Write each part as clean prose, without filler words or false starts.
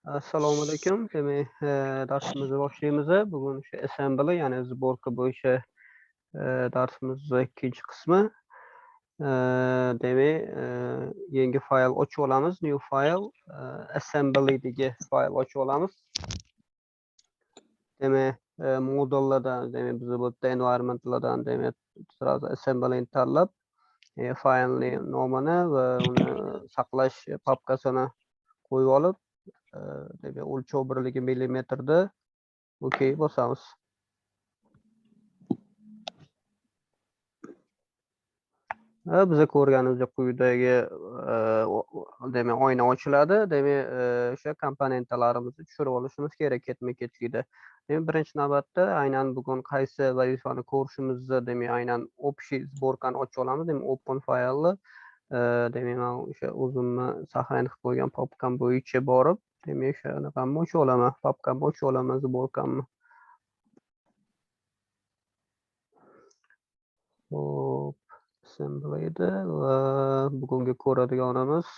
Assalomu alaykum. Demak, darsimizni boshlaymiz. Bugun o'sha assembly, ya'ni сборка bo'yicha darsimizni ikkinchi qismi. Demak, yangi fayl ochib olamiz. New file, assembly dagi fayl ochib olamiz. Demak, modullardan, demak, biz bu yerda environmentlardan, demak, сразу assemblyni tanlab, faylning nomini va uni saqlash papkasini qo'yib olib, demak, o'lchov birligi millimetrda OK bosamiz. Va biza ko'rganimizdek quyidagi demak oyna ochiladi. Demak, o'sha komponentlarimizni tushirib olishimiz kerak ketma-ketlikda. Demak, birinchi navbatda aynan bugun qaysi vazifani ko'rishimizni, demak, aynan общий сборкani ochib olamiz. Demak, open faylni, demak, men o'sha o'zimni saqlanib qilib qo'ygan papkam bo'yicha borib, demak, o'sha anaqamni ochib olaman, papkamni ochib olaman, сборкамni. Hop, assemblyda va bugungi ko'radiganimiz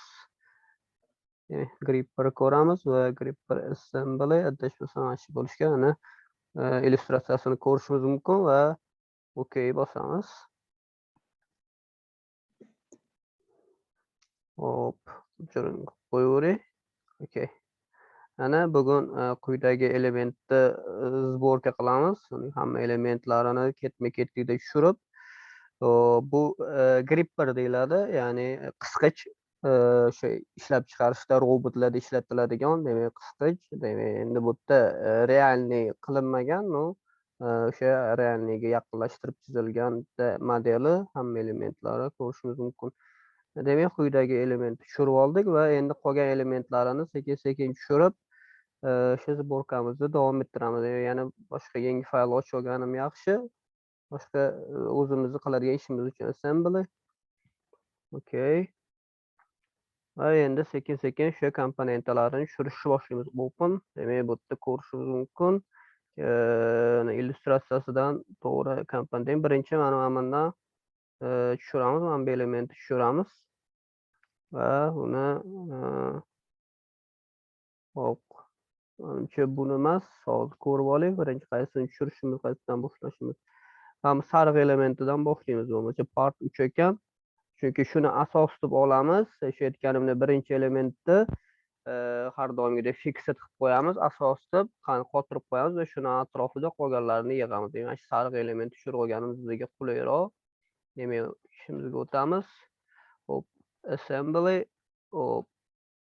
gripper ko'ramiz va gripper assembly adashmasam mana shu bo'lishgan, ana illyustratsiyasini ko'rishimiz mumkin va OK bosamiz. Hop, qo'yaveray. OK. Ana bugun quyidagi elementni сборка qilamiz. Uning hamma elementlarini ketma-ketlikda tushirib, bu gripper deyiladi, ya'ni qisqich, o'sha ishlab chiqarishda robotlarda ishlatiladigan, demak, qisqich. Demak, endi bu yerda realniy qilinmagan, no, o'sha realniyga yaqinlashtirib chizilgan bitta modeli, hamma elementlari ko'rishimiz mumkin. Demak, quyidagi elementni tushirib oldik va endi qolgan elementlarini sekin-sekin tushirib, o'sha сборкamizni davom ettiramiz. Yana boshqa yangi fayl ochib olganim yaxshi. Boshqa o'zimizni qiladigan ishimiz uchun assembly. Okay. Va endi sekin-sekin o'sha komponentlarini tushirishni boshlaymiz. Open. Demak, bu yerda ko'rishimiz mumkin. Illyustratsiyasidan to'g'ri komponent. Birinchi mana bundan tushiramiz, mana bu elementni tushiramiz. Va uni hop, manimcha buni emas, hozir ko'rib oling. Birinchi qaysini tushirishimiz, qaysidan boshlashimiz. Ham sariq elementidan boshlaymiz, bo'lmasa part 3 ekan. Chunki shuni asos deb olamiz. O'sha aytganimdek birinchi elementni har doimgidek fixed qilib qo'yamiz, asos deb qotirib qo'yamiz va shuni atrofida qolganlarini yig'amiz. Demak, shu sariq elementni tushirib olganimiz bizga qulayroq. Demak, ishimizga o'tamiz. Hop, assembly, hop,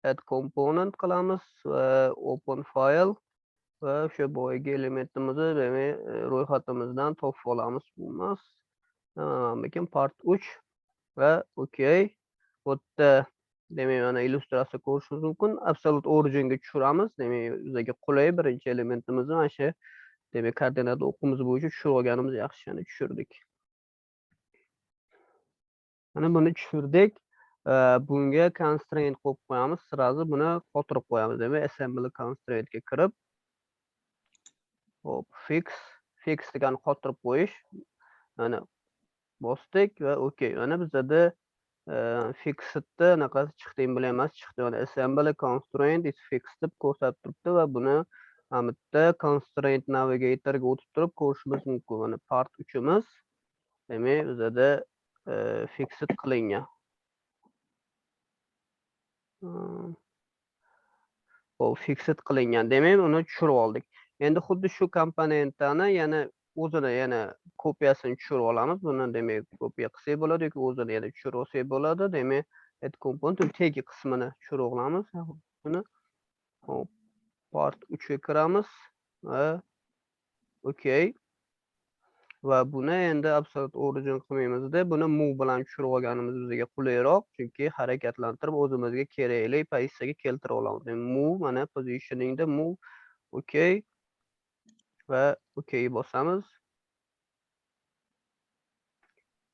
add component qilamiz va open file va o'sha boyagi elementimizni, demak, ro'yxatimizdan topib olamiz. Bu emas. Lekin part 3 va OK. Bu yerda demak, mana illyustratsiya ko'rishimiz mumkin. Absolute originga tushiramiz. Demak, bizga qulay birinchi elementimizni mana shu, demak, koordinata o'qimiz bo'yicha tushirib olganimiz yaxshi. Yana tushirdik. Mana buni tushirdik. Bunga constraint qo'yib qo'yamiz. Sразу buni qotirib qo'yamiz. Demak, assembly constraintga kirib, hop, fix, fix degani qotirib qo'yish. Mana bosdik va OK. Mana bizada fixedda anaqasi chiqdi, emblemasi chiqdi. Mana assembly constraint is fixed deb ko'rsatib turibdi va buni mana bu yerda constraint navigatorga o'tib turib ko'rishimiz mumkin. Mana part 3imiz, demak, bizada fixed qilingan. Hop, fixed qilingan. Demak, uni tushirib oldik. Endi xuddi shu komponentani yana o'zini yana kopiyasini tushirib olamiz. Buni demak kopiya qilsak bo'ladi yoki o'zini yana tushirib olsak bo'ladi. Demak, add component tegi qismini tushirib olamiz. Buni hop, part 3 ga kiramiz va OK. Va buni endi absolute origin qilmaymizda, buni move bilan tushirib olganimiz bizga qulayroq, chunki harakatlantirib o'zimizga kerakli pozitsiyaga keltirib olamiz. Demak, move, mana positioningda move, OK va OK bosamiz.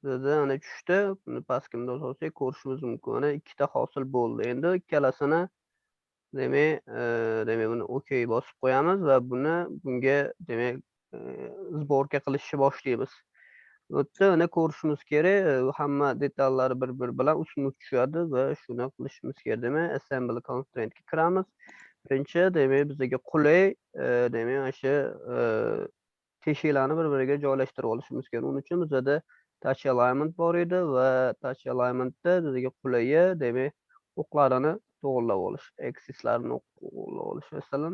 Bizda mana tushdi. Buni pastga bunday solsak ko'rishimiz mumkin. Mana ikkita hosil bo'ldi. Endi ikkalasini demak, buni OK bosib qo'yamiz va buni bunga demak сборка qilishni boshlaymiz. Bu yerda mana ko'rishimiz kerak, hamma detallari bir-biri bilan ustma-ust tushadi va shuni qilishimiz kerak. Demak, assembly constraintga kiramiz. Birinchi, demak, bizga qulay, demak, mana shu teshiklarni bir-biriga joylashtirib olishimiz kerak. Uning uchun bizada touch alignment bor edi va touch alignmentda bizga qulayi, demak, o'qlarini to'g'irlab olish, axislarni to'g'irlab olish masalan.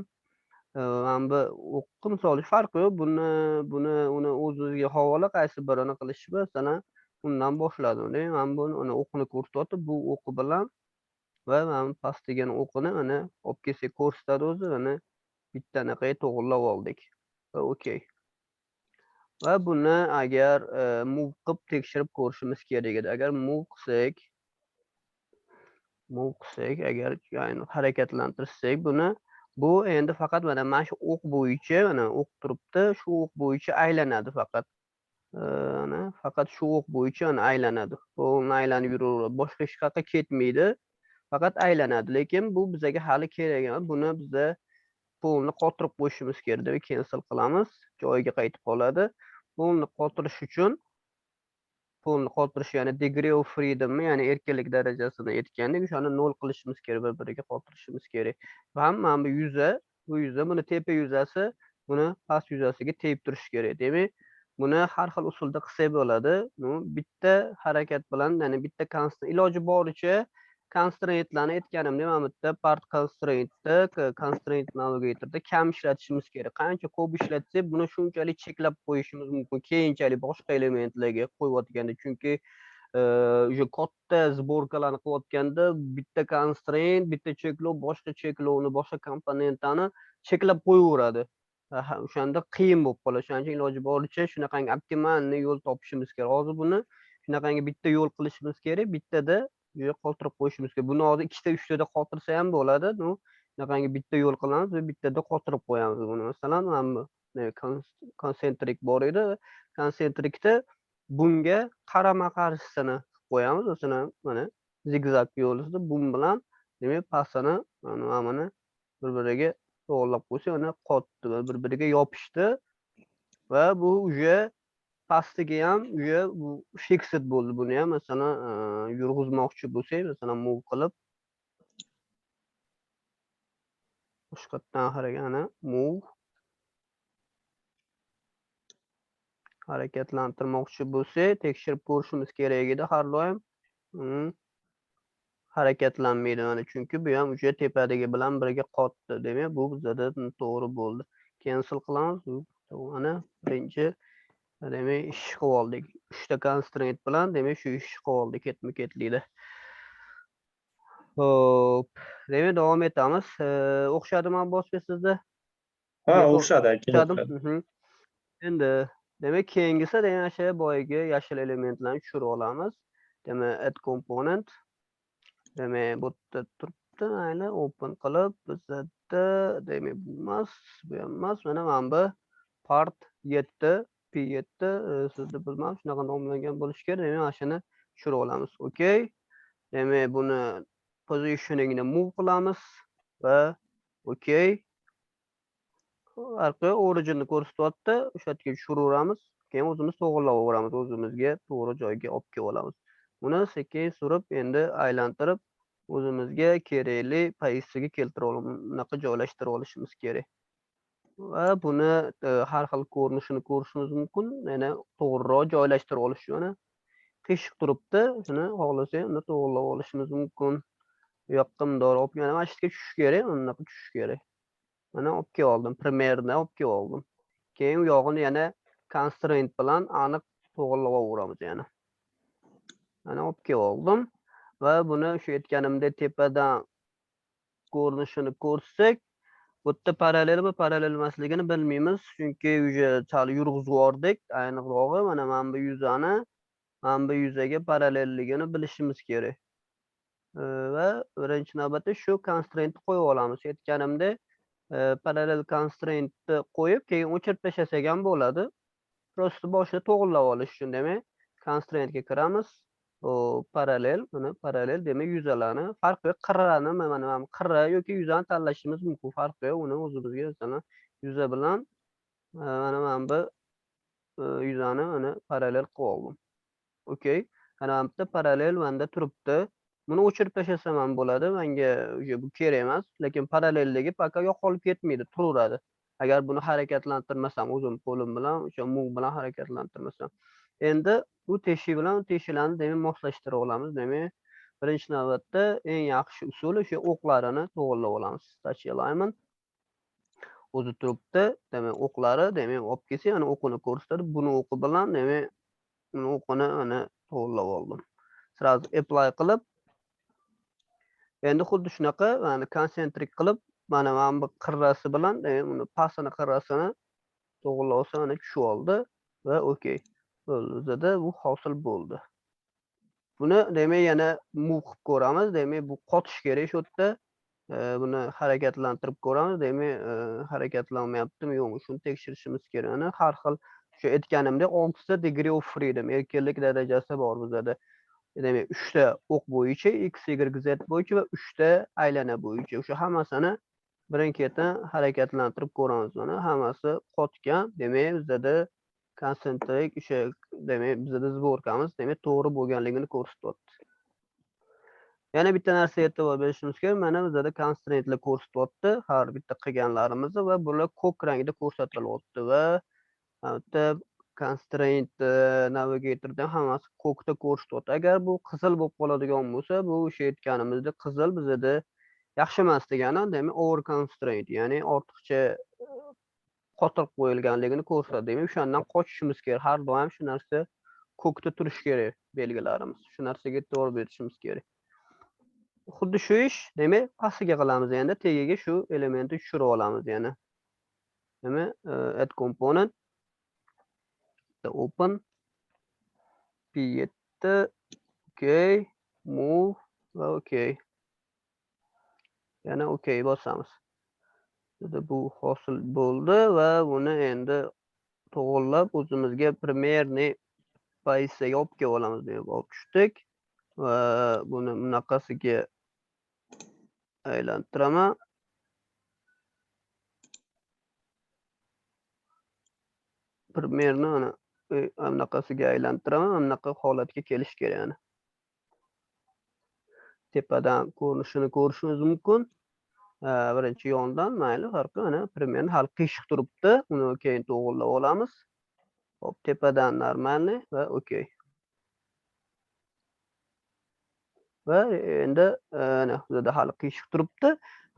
Mana bu o'qni misol uchun farqi yo'q. Buni uni o'zingizga havola qaysi birini qilish, masalan, undan boshladim. Demak, mana buni uni o'qini ko'rsatyapti. Bu o'qi bilan va mana bu pastdagi o'qini mana olib kelsak ko'rsatadi o'zi, mana bitta anaqaga to'g'irlab oldik. Va okey. Va buni agar move qilib tekshirib ko'rishimiz kerak edi. Agar move qilsak, agar ya'ni harakatlantirsak buni, bu endi faqat mana shu o'q bo'yicha, mana o'q turibdi, shu o'q bo'yicha aylanadi faqat. Mana faqat shu o'q bo'yicha mana aylanadi. Bu aylanib yuraveradi. Boshqa hech qayerga ketmaydi. Faqat aylanadi. Lekin bu bizga hali kerak emas. Buni biza polni qotirib qo'yishimiz kerak. Demak, cancel qilamiz. Joyiga qaytib qoladi. Polni qotirish uchun, polni qotirish, ya'ni degree of freedom, ya'ni erkinlik darajasini aytgandik, o'shani 0 qilishimiz kerak, bir-biriga qotirishimiz kerak. Va ham mana bu yuza, bu yuza buni tepa yuzasi, buni past yuzasiga tegib turishi kerak. Demak, buni har xil usulda qilsak bo'ladi. Bu bitta harakat bilan, ya'ni bitta constant, iloji boricha constraintlarni aytganimdek, mana bu yerda part constraintni, constraint navigatorda kam ishlatishimiz kerak. Qancha ko'p ishlatsak, buni shunchalik cheklab qo'yishimiz mumkin. Keyinchalik boshqa elementlarga qo'yayotganda, chunki o'sha katta сборка larni qilayotganda bitta constraint, bitta cheklov boshqa cheklovni, boshqa komponentani cheklab qo'yaveradi. O'shanda qiyin bo'lib qoladi. Shuning uchun iloji boricha shunaqangi оптимальный yo'l topishimiz kerak. Hozir buni shunaqangi bitta yo'l qilishimiz kerak, bittada qoltirib qo'yishimiz kerak. Buni hozir ikkita, uchtada qoltirsa ham bo'ladi. Ну, shunaqangi bitta yo'l qilamiz va bittada qotirib qo'yamiz buni. Masalan, mana bu concentric bor edi. Concentricda bunga qarama-qarshisini qilib qo'yamiz. Masalan, mana zigzag yo'lida bun bilan, demak, pastini mana buni bir-biriga to'g'irlab qo'ysak, mana qotdi va bir-biriga yopishdi va bu уже pastiga ham уже bu fixed bo'ldi. Buni ham masalan, yurg'izmoqchi bo'lsak, masalan, move qilib boshqatdan harakatni move harakatlantirmoqchi bo'lsak, tekshirib ko'rishimiz kerak edi har doim. Harakatlanmaydi mana, chunki bu ham o'sha tepadagi bilan birga qotdi. Demak, bu bizada to'g'ri bo'ldi. Cancel qilamiz. Mana birinchi, demak, ish qilib oldik. 3 ta constraint bilan, demak, shu ishni qilib oldik ketma-ketlikda. Xo'p, demak, davom etamiz. O'xshadimi Abbosbek sizda? Ha, o'xshadi, aka, O'xshadimi? O'xshadi. Endi, demak, keyingisi, demak, o'sha boyagi yashil elementlarni tushirib olamiz. Demak, add component. Demak, bu yerda turibdi, mayli, open qilib bizada, demak, bu emas, bu ham emas. Mana bu part 7, P7, sizda bilmam, shunaqa nomlangan bo'lishi kerak. Demak, mana shuni tushirib olamiz. Okey. Demak, buni positioningni move qilamiz va okey. Arqa originni ko'rsatyapti. O'sha yerga tushiraveramiz. Keyin o'zimiz to'g'irlab olamiz, o'zimizga to'g'ri joyga olib kelib olamiz. Buni sekin surib, endi aylantirib o'zimizga kerakli pozitsiyaga keltirib olamiz, bunaqa joylashtirib olishimiz kerak. Va buni har xil ko'rinishini ko'rishimiz mumkin. Yana to'g'riroq joylashtirib olish uchun mana qiyshiq turibdi. Shuni xohlasak, uni to'g'rilab olishimiz mumkin. Bu yoqqa mundoq olib kelib, mana shu yerga tushish kerak, bunaqa tushish kerak. Mana olib kelib oldim, primerni olib kelib oldim. Keyin u yog'ini yana constraint bilan aniq to'g'rilab olaveramiz yana. Mana olib kelib oldim va buni shu aytganimdek tepadan ko'rinishini ko'rsak, bu yerda parallelmi, parallel emasligini bilmaymiz, chunki уже sal yurg'izib yubordik. Ayniqrog'i, mana bu yuzani, mana bu yuzaga parallelligini bilishimiz kerak. Va birinchi navbatda shu constraintni qo'yib olamiz. Aytganimdek, parallel constraintni qo'yib, keyin o'chirib tashlasak ham bo'ladi. Просто boshida to'g'rilab olish uchun, demak, constraintga kiramiz. O parallel, buni parallel, demak, yuzalarni farqi yo'q, qirrani, mana bu qirra yoki yuzani tanlashimiz mumkin, farqi yo'q. Uni o'zimizga masalan yuza bilan mana bu yuzani mana parallel qilib oldim. Okey. Mana bu yerda parallel menda turibdi. Buni o'chirib tashlasam ham bo'ladi, menga уже bu kerak emas, lekin parallelligi пока yo'qolib ketmaydi, turaveradi. Agar buni harakatlantirmasam, o'zim qo'lim bilan, o'sha move bilan harakatlantirmasam. Endi bu teshik bilan teshiklarni demak moslashtirib olamiz. Demak, birinchi navbatda eng yaxshi usuli o'sha o'qlarini to'g'rilab olamiz. Touch alignment o'zi turibdi. Demak, o'qlari, demak, olib kelsak, ana o'qini ko'rsatadi. Buni o'qi bilan, demak, buni o'qini ana to'g'rilab oldim. Сразу apply qilib, endi xuddi shunaqa, mana konsentrik qilib, mana bu qirrasi bilan, demak, uni pastini qirrasini to'g'rilab olsa, mana tushib oldi va okey. Bo'ldi, bizada bu hosil bo'ldi. Buni demak yana move qilib ko'ramiz. Demak, bu qotish kerak shu yerda. Buni harakatlantirib ko'ramiz. Demak, harakatlanmayaptimi, yo'qmi, shuni tekshirishimiz kerak. Mana har xil o'sha aytganimdek 6 ta degree of freedom, erkinlik darajasi bor bizada. Demak, 3 ta o'q bo'yicha, x, y, z bo'yicha va 3 ta aylana bo'yicha. O'sha hammasini birin-ketin harakatlantirib ko'ramiz. Mana hammasi qotgan. Demak, bizada konsentrik o'sha, demak, bizada сборка miz, demak, to'g'ri bo'lganligini ko'rsatyapti. Yana bitta narsaga e'tibor berishimiz kerak. Mana bizada constraintlar ko'rsatyapti har bitta qilganlarimizni va bular ko'k rangda ko'rsatilyapti va bitta constraint navigatorda hammasi ko'kda ko'rsatyapti. Agar bu qizil bo'lib qoladigan bo'lsa, bu o'sha aytganimizdek qizil bizada yaxshi emas degani, demak, over constraint, ya'ni ortiqcha qotirib qo'yilganligini ko'rsatadi. Demak, o'shandan qochishimiz kerak. Har doim shu narsa ko'kda turishi kerak belgilarimiz. Shu narsaga e'tibor berishimiz kerak. Xuddi shu ish, demak, pastiga qilamiz endi, tagiga shu elementni tushirib olamiz yana. Demak, add component, open, P7, okay, move va okay. Yana okay bosamiz. Endi bu hosil bo'ldi va buni endi to'g'irlab o'zimizga примерный pozitsiyaga olib kelib olamiz deb olib tushdik va buni bunaqasiga aylantiraman. Примерно mana bunaqasiga aylantiraman, bunaqa holatga kelish kerak ana. Tepadan ko'rinishini ko'rishimiz mumkin. Birinchi yondan mayli, farqi mana примерно hali qiyshiq turibdi. Uni keyin to'g'irlab olamiz. Hop, tepadan normalniy va okey. Va endi mana bu yerda hali qiyshiq turibdi.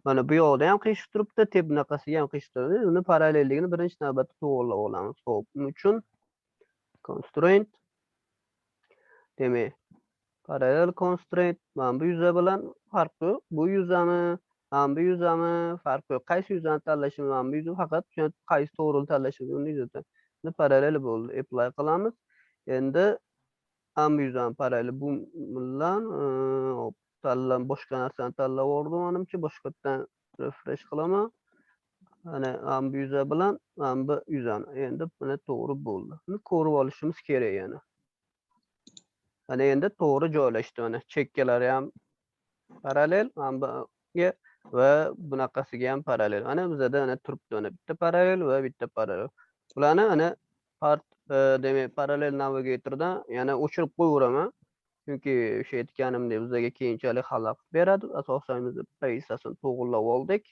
Mana bu yoqda ham qiyshiq turibdi, tep bunaqasiga ham qiyshiq turibdi. Uni parallelligini birinchi navbatda to'g'irlab olamiz. Hop, buning uchun constraint, demak, parallel constraint, mana bu yuza bilan farqi yo'q. Bu yuzami, mana bu yuzami, farqi yo'q. Qaysi yuzani tanlashimiz, mana bu yuza faqat qaysi to'g'rini tanlashimiz, uni yuzasi. Endi parallel bo'ldi. Apply qilamiz. Endi ham bu yuzani parallel bu bilan, hop, tanlab boshqa narsani tanlab yubordim manimcha, boshqatdan refresh qilaman. Mana ham bu yuza bilan mana bu yuzani. Endi buni to'g'ri bo'ldi. Buni ko'rib olishimiz kerak yana. Mana endi to'g'ri joylashdi mana chekkalari ham parallel, mana bunga va bunaqasiga ham parallel. Mana bizada mana turibdi mana bitta parallel va bitta parallel. Bularni mana part, demak, parallel navigatordan yana o'chirib qo'yaveraman. Chunki o'sha aytganimdek bizga keyinchalik xalaqit beradi. Asosan biz pozitsiyasini to'g'rilab oldik.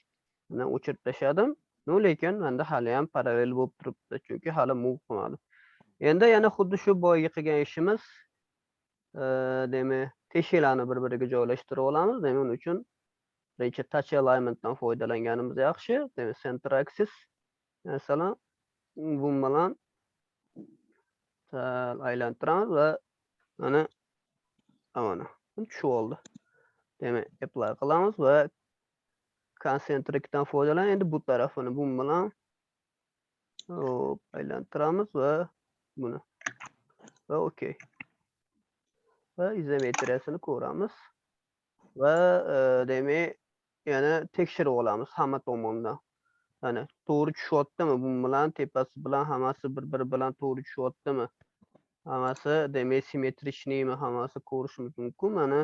Mana o'chirib tashladim. No, lekin menda hali ham parallel bo'lib turibdi, chunki hali move qilmadim. Endi yana xuddi shu boyagi qilgan ishimiz, demak, teshiklarni bir-biriga joylashtirib olamiz. Demak, uning uchun birinchi touch alignmentdan foydalanganimiz yaxshi. Demak, center axis masalan, bu bilan sal aylantiramiz va mana tushib oldi. Demak, apply qilamiz va konsentrikdan foydalanib, endi bu tarafini bu bilan hop aylantiramiz va buni va okey. Va izometriyasini ko'ramiz va demak, yana tekshirib olamiz hamma tomondan. Mana to'g'ri tushyaptimi? Bu bilan tepasi bilan hammasi bir-biri bilan to'g'ri tushyaptimi? Hammasi demak simmetrichniymi? Hammasi ko'rishimiz mumkin. Mana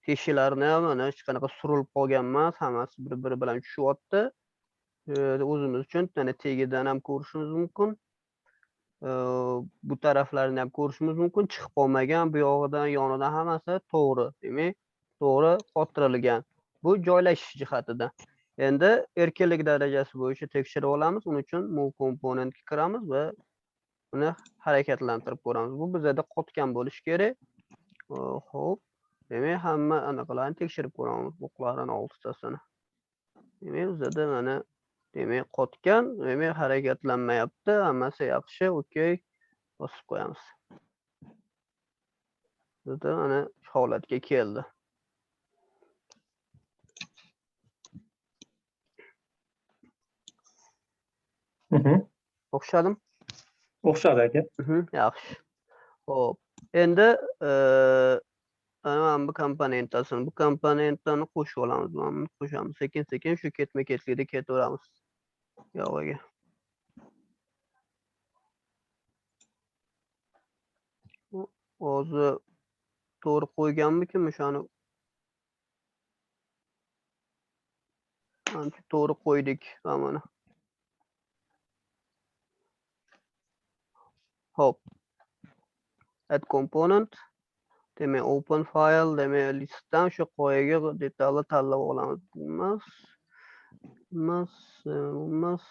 teshiklarini ham mana hech qanaqa surilib qolgan emas, hammasi bir-biri bilan tushyapti. O'zimiz uchun mana tagidan ham ko'rishimiz mumkin. Bu taraflarini ham ko'rishimiz mumkin. Chiqib qolmagan, bu yog'idan, yonidan hammasi to'g'ri. Demak, To'g'ri qotirilgan. Bu joylashish jihatidan. Endi erkinlik darajasi bo'yicha tekshirib olamiz. Uning uchun move komponentga kiramiz va uni harakatlantirib ko'ramiz. Bu bizada qotgan bo'lishi kerak. Xo'p. Demak, hamma anaqalarni tekshirib ko'ramiz, o'qlarini oltitasini. Demak, bizada mana demak qotgan, demak harakatlanmayapti, hammasi yaxshi, okey. Bosib qo'yamiz. Bizda mana shu holatga keldi. O'xshadimi? O'xshadi aka. Yaxshi. Xo'p, endi mana bu komponentasini, bu komponentani qo'shib olamiz, mana buni qo'shamiz. Sekin-sekin shu ketma-ketlikda ketaveramiz. Yog'iga. Hozir to'g'ri qo'yganmikin o'shani? Ancha to'g'ri qo'ydik mana buni. Hop. Add component. Demak, open file, demak, listdan shu qoyaga detalni tanlab olamiz. Emas, emas, emas.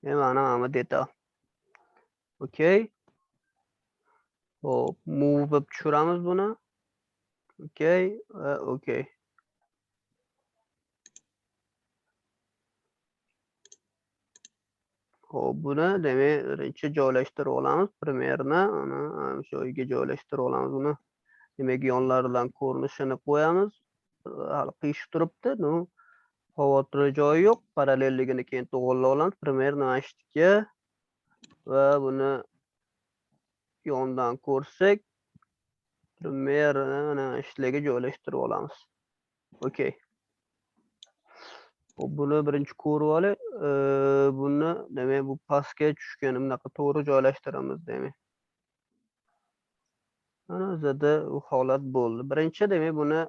Mana bu detal. Okey. Hop, move qilib tushiramiz buni. Okey, va okey. Xo'p, buni demak birinchi joylashtirib olamiz. Primerni ana shu joyga joylashtirib olamiz buni. Demak, yonlaridan ko'rinishini qo'yamiz. Hali qiyshiq turibdi, no, xavotir joyi yo'q. Parallelligini keyin to'g'rilab olamiz. Primerni mana shu yerga va buni yondan ko'rsak, primerni mana shu yerga joylashtirib olamiz. Okey. Xo'p, buni birinchi ko'rib olay. Buni demak bu pastga tushgan, bunaqa to'g'ri joylashtiramiz demak. Mana o'zida u holat bo'ldi. Birinchi demak buni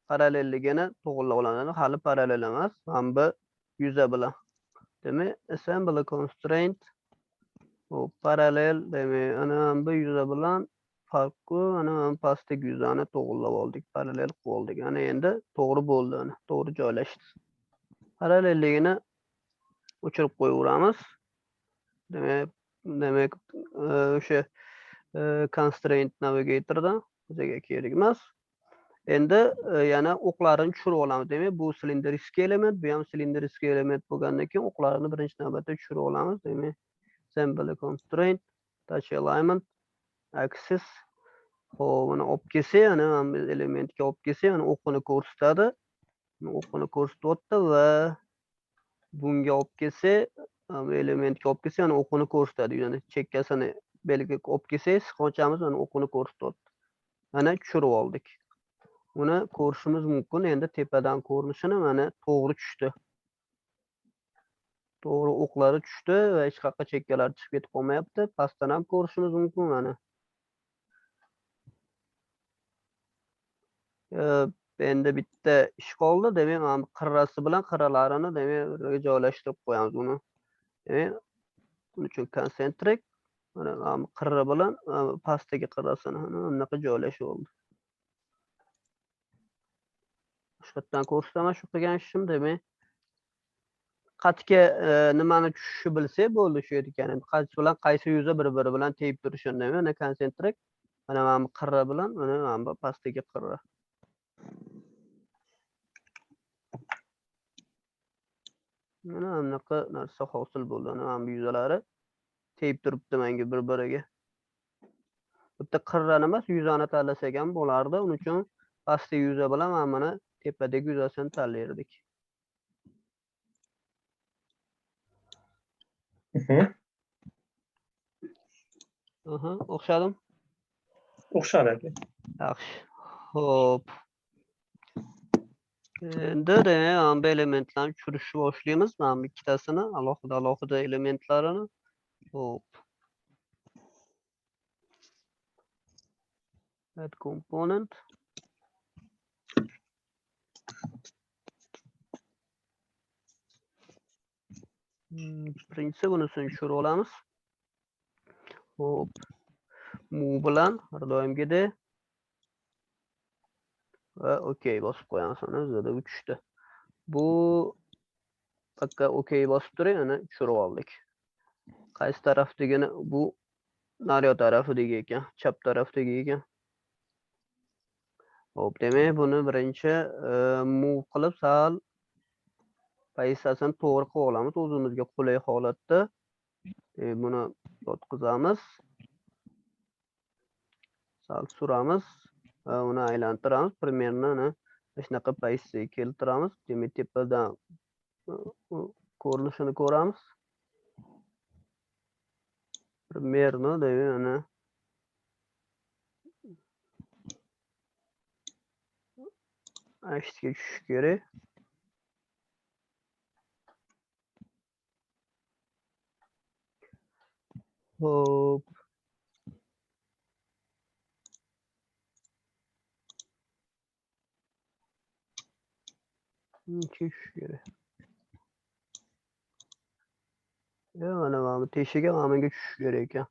parallelligini to'g'rilab olamiz. Hali parallel emas, mana bu yuza bilan. Demak, assembly constraint bu parallel demak, ana bu yuza bilan farqi, ana bu pastdagi yuzani to'g'rilab oldik, parallel qilib oldik. Ana endi to'g'ri bo'ldi, ana to'g'ri joylashdi. Parallelligini o'chirib qo'yaveramiz. Demak, o'sha constraint navigatordan bizga kerak emas. Endi yana o'qlarini tushirib olamiz. Demak, bu silindriskiy element, bu ham silindriskiy element bo'lgandan keyin o'qlarini birinchi navbatda tushirib olamiz. Demak, assembly constraint, touch alignment, axis. Xo'p, buni olib kelsak, yana mana bu elementga olib kelsak, mana o'qini ko'rsatadi. O'qini ko'rsatyapti va bunga olib kelsak, mana bu elementga olib kelsak, mana o'qini ko'rsatadi. Ya'ni chekkasini belgi olib kelsak, siqonchamiz mana o'qini ko'rsatyapti. Mana tushirib oldik. Buni ko'rishimiz mumkin. Endi tepadan ko'rinishini mana to'g'ri tushdi. To'g'ri o'qlari tushdi va hech qayerga chekkalari chiqib ketib qolmayapti. Pastdan ham ko'rishimiz mumkin mana. Endi bitta ish qoldi. Demak, mana bu qirrasi bilan qirralarini demak birga joylashtirib qo'yamiz buni. Demak, buning uchun konsentrik mana bu qirra bilan mana bu pastdagi qirrasini mana bunaqa joylashib oldi. Boshqatdan ko'rsataman shu qilgan ishim. Demak, qatga nimani tushishi bilsak bo'ldi shu yerga. Ya'ni qaysi bilan qaysi yuza bir-biri bilan tegib turishini, demak, mana konsentrik, mana bu qirra bilan mana bu pastdagi qirra. Mana bunaqa narsa hosil bo'ldi. Mana bu yuzalari tegib turibdi menga bir-biriga. Bitta qirrani emas, yuzani tanlasak ham bo'lardi. Uning uchun pastdagi yuza bilan mana buni tepadagi yuzasini tanlardik. O'xshadim? O'xshadi aka. Yaxshi. Xo'p. Endi demak, mana bu elementlarni tushirishni boshlaymiz. Mana bu ikkitasini, alohida alohida elementlarini. Xo'p. Add component. Birinchisi bunisini tushirib olamiz. Xo'p. Move bilan har doimgidek. Va OK bosib qo'yamiz, ana bizada u tushdi. Bu pakka OK bosib turing, ana tushirib oldik. Qaysi tarafdagini, bu naryo tarafidagi ekan, chap tarafdagi ekan. Xo'p, demak, buni birinchi move qilib sal pozitsiyasini to'g'ri qilib olamiz o'zimizga qulay holatda. Buni yotqizamiz. Sal suramiz va uni aylantiramiz. Примерно ana shunaqa pozitsiyaga keltiramiz. Demak, tepadan ko'rinishini ko'ramiz. Примерно, demak, ana ashga tushish kerak. Xo'p. Tushish kerak. Mana bu teshiga, mana bunga tushish kerak ekan.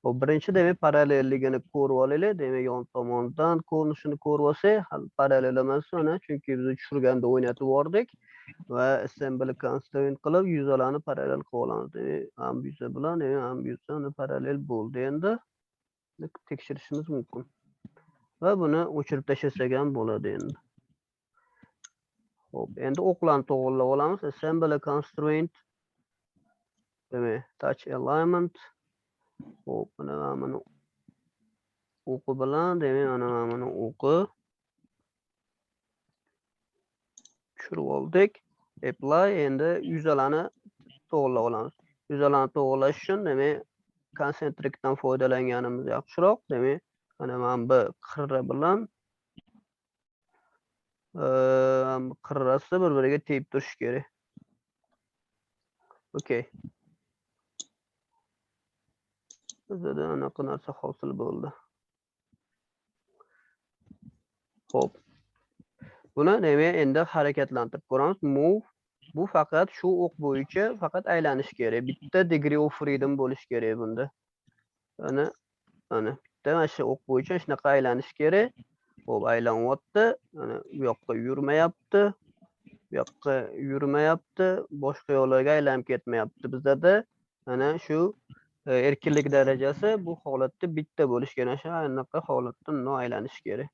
Bu birinchi demak parallelligini ko'rib olaylik. Demak, yon tomondan ko'rinishini ko'rib olsak, hali parallel emas uni, chunki biz tushirganda o'ynatib yubordik va assembly constraint qilib yuzalarni parallel qilib olamiz. Demak, ham yuza bilan, demak, ham yuzani parallel bo'ldi. Endi tekshirishimiz mumkin. Va buni o'chirib tashlasak ham bo'ladi endi. Xo'p, endi o'qlarni to'g'rilab olamiz. Assembly constraint, demak, touch alignment. Xo'p, mana buni o'qi bilan, demak, mana buni o'qi tushirib oldik. Apply, endi yuzalarni to'g'rilab olamiz. Yuzalarni to'g'rilash uchun, demak, konsentrikdan foydalanganimiz yaxshiroq. Demak, mana bu qirra bilan qirrasi bir-biriga tegib turishi kerak. Okey. Bizda anaqa narsa hosil bo'ldi. Xo'p. Buni demak endi harakatlantirib ko'ramiz. Move bu faqat shu o'q bo'yicha faqat aylanish kerak. Bitta degree of freedom bo'lishi kerak bunda. Ana, ana bitta mana shu o'q bo'yicha shunaqa aylanish kerak. Xo'p, aylanyapti. Ana u yoqqa yurmayapti. Bu yoqqa yurmayapti, boshqa yo'llarga aylanib ketmayapti. Bizda ana shu erkinlik darajasi bu holatda bitta bo'lishi kerak. Shu anaqa holatda bundoq aylanish kerak.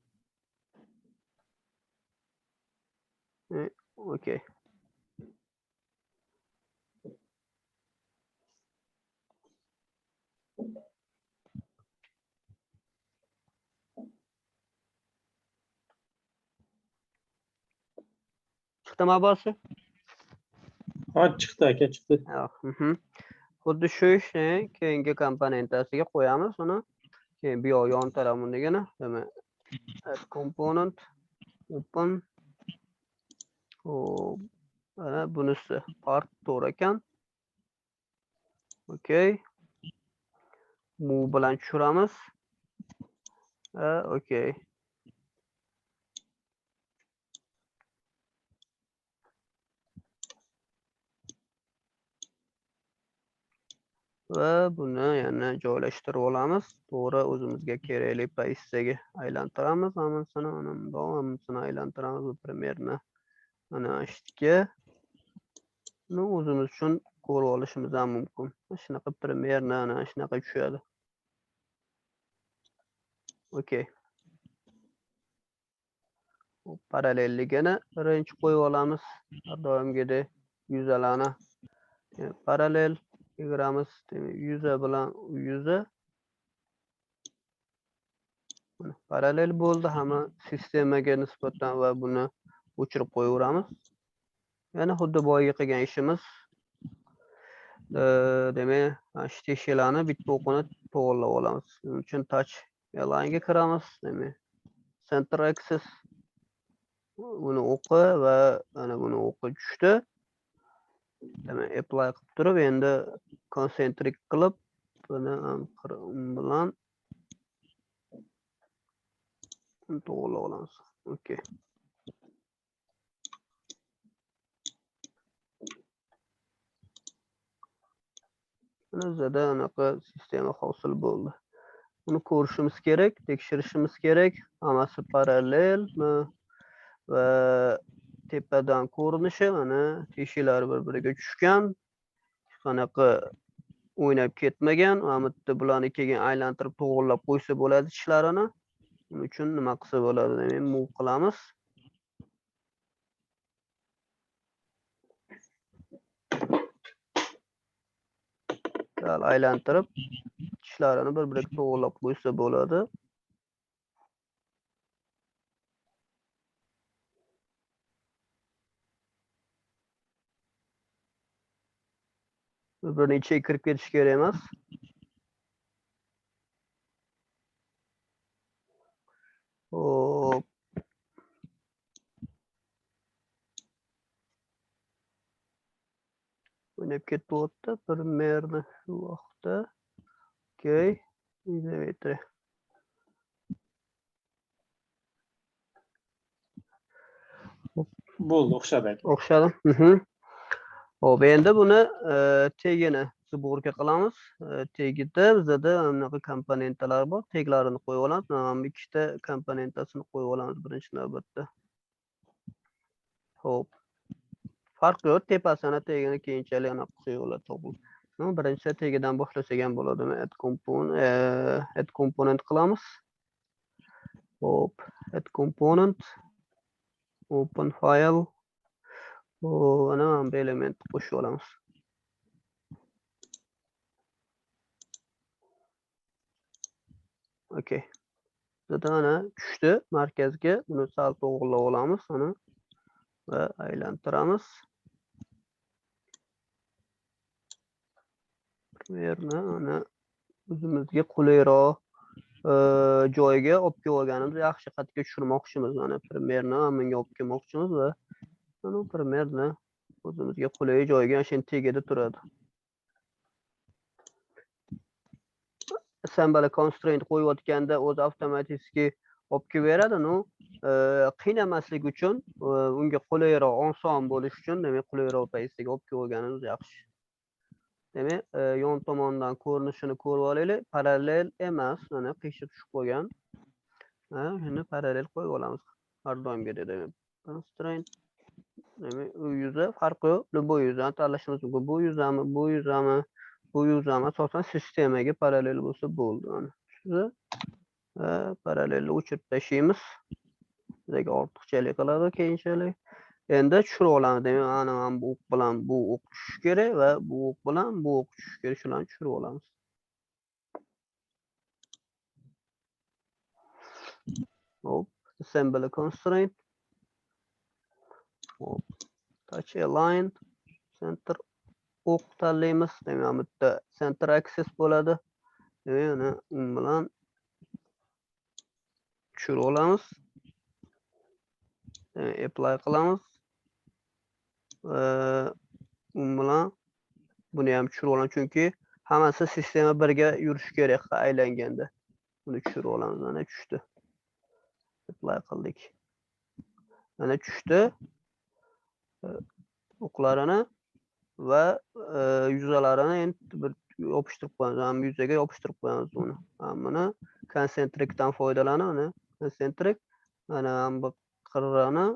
Okey. Chiqdimi Abbasi? Ha, chiqdi aka, chiqdi. Xuddi shu ishni keyingi komponentasiga qo'yamiz uni. Keyin bu yoq yon tarafidagini, demak, add component, open. Xo'p, mana bunisi part to'g'ri ekan. Okey. Move bilan tushiramiz. Ha, okey. Va buni yana joylashtirib olamiz. To'g'ri o'zimizga kerakli pozitsiyaga aylantiramiz. Hammasini mana bundoq, hammasini aylantiramiz bu примерно mana shu yerga. Buni o'zimiz uchun ko'rib olishimiz ham mumkin. Shunaqa примерно ana shunaqa tushadi. Okey. Parallelligini birinchi qo'yib olamiz. Har doimgidek yuzalarni parallel yigiramiz. Demak, yuza bilan yuza. Mana parallel bo'ldi hamma sistemaga nisbatan va buni o'chirib qo'yaveramiz. Yana xuddi boyagi qilgan ishimiz. Demak, mana shu teshiklarni bitta o'qini to'g'rilab olamiz. Shuning uchun touch alignga kiramiz. Demak, center axis buni o'qi va mana buni o'qi tushdi. Demak, apply qilib turib, endi konsentrik qilib, buni ham bilan to'g'rilab olamiz. Okey. Mana bizada anaqa sistema hosil bo'ldi. Buni ko'rishimiz kerak, tekshirishimiz kerak. Hammasi parallelmi va tepadan ko'rinishi, mana teshiklar bir-biriga tushgan, hech qanaqa o'ynab ketmagan. Mana bu yerda bularni keyin aylantirib to'g'irlab qo'ysa bo'ladi tishlarini. Buning uchun nima qilsa bo'ladi? Demak, move qilamiz. Sal aylantirib tishlarini bir-biriga to'g'irlab qo'ysa bo'ladi. Bir-birini ichiga kirib ketish kerak emas. Hop. O'ynab ketyapti примерно shu vaqtda. Okey, izometri. Bo'ldi, o'xshadi aka. O'xshadi. Hop, endi buni tegini sborka qilamiz. Tegida bizada bunaqa komponentlar bor. Teglarini qo'yib olamiz. Mana bu ikkita komponentasini qo'yib olamiz birinchi navbatda. Hop. Farqi yo'q, tepasini tegini keyinchalik anaqa qilsak bo'ladi, topib. No, birinchi tegidan boshlasak ham bo'ladi. Add add component qilamiz. Hop, add component, open file. Ana mana bu elementni qo'shib olamiz. Okey. Bizda ana tushdi markazga. Buni sal to'g'rilab olamiz, ana va aylantiramiz. Примерно ana o'zimizga qulayroq joyga olib kelib olganimiz yaxshi. Qatga tushirmoqchimiz, mana примерно bunga olib kelmoqchimiz va mana примерно o'zimizga qulay joyga, ana shu tagida turadi. Assembly constraint qo'yayotganda o'zi avtomatik olib kelib beradi, no, qiynamaslik uchun, unga qulayroq, oson bo'lish uchun, demak, qulayroq paytga olib kelib olganimiz yaxshi. Demak, yon tomondan ko'rinishini ko'rib olaylik. Parallel emas, mana qiyshiq tushib qolgan. Ha, shuni parallel qo'yib olamiz har doimgidek, demak, constraint, demak, u yuza farqi yo'q, любой yuzani tanlashimiz mumkin. Bu yuzami, bu yuzami, bu yuzami, asosan sistemaga parallel bo'lsa bo'ldi. Mana shu va parallelni o'chirib tashlaymiz. Bizga ortiqchalik qiladi keyinchalik. Endi tushirib olamiz. Demak, mana bu o'q bilan bu o'q tushishi kerak va bu o'q bilan bu o'q tushishi kerak. Shularni tushirib olamiz. Hop, assembly constraint. Hop, touch align, center o'q tanlaymiz. Demak, bu yerda center axis bo'ladi. Demak, uni u bilan tushirib olamiz. Demak, apply qilamiz. Va u bilan buni ham tushirib olamiz, chunki hammasi sistema birga yurishi kerak aylanganda. Buni tushirib olamiz. Mana tushdi. Apply qildik. Mana tushdi. O'qlarini va yuzalarini endi bir yopishtirib qo'yamiz. Ham yuzaga yopishtirib qo'yamiz buni. Ham buni konsentrikdan foydalanib, uni konsentrik mana bu qirrani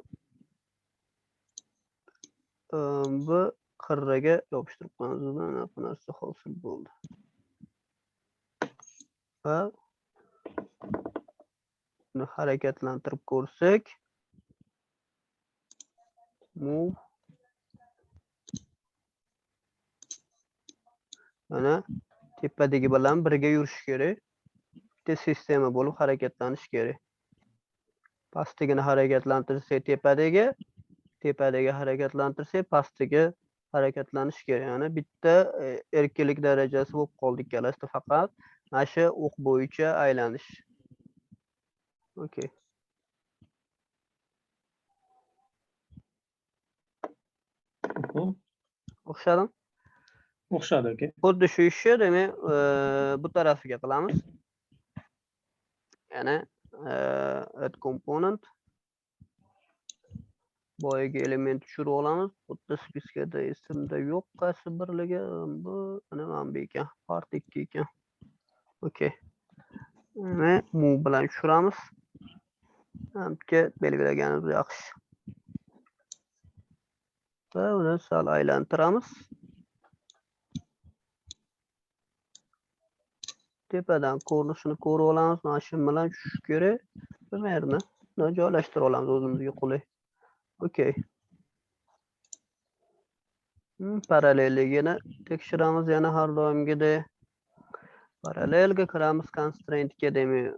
bu qirraga yopishtirib qo'yamiz. Mana bu narsa hosil bo'ldi. Va buni harakatlantirib ko'rsak, move, mana tepadagi bilan birga yurish kerak. Bitta sistema bo'lib harakatlanish kerak. Pastdagini harakatlantirsak tepadagi, tepadagi harakatlantirsak pastdagi harakatlanish kerak. Ya'ni bitta erkinlik darajasi bo'lib qoldi ikkalasida, faqat mana shu o'q bo'yicha aylanish. Okey. O'xshadimi? O'xshadi, aka. Xuddi shu ishni demak, bu tarafiga qilamiz. Ya'ni, add component boyagi element tushirib olamiz. Bu yerda spiskada esimda yo'q qaysi birligi. Bu mana bu ekan, part 2 ekan. Okey. Uni move bilan tushiramiz. Hamki belgilaganimiz yaxshi. Va uni sal aylantiramiz. Tepadan ko'rinishini ko'rib olamiz. Mana shu bilan tushish kerak. Примерно joylashtirib olamiz o'zimizga qulay. Okey. Parallelligini tekshiramiz yana har doimgidek. Parallelga kiramiz, constraintga demak,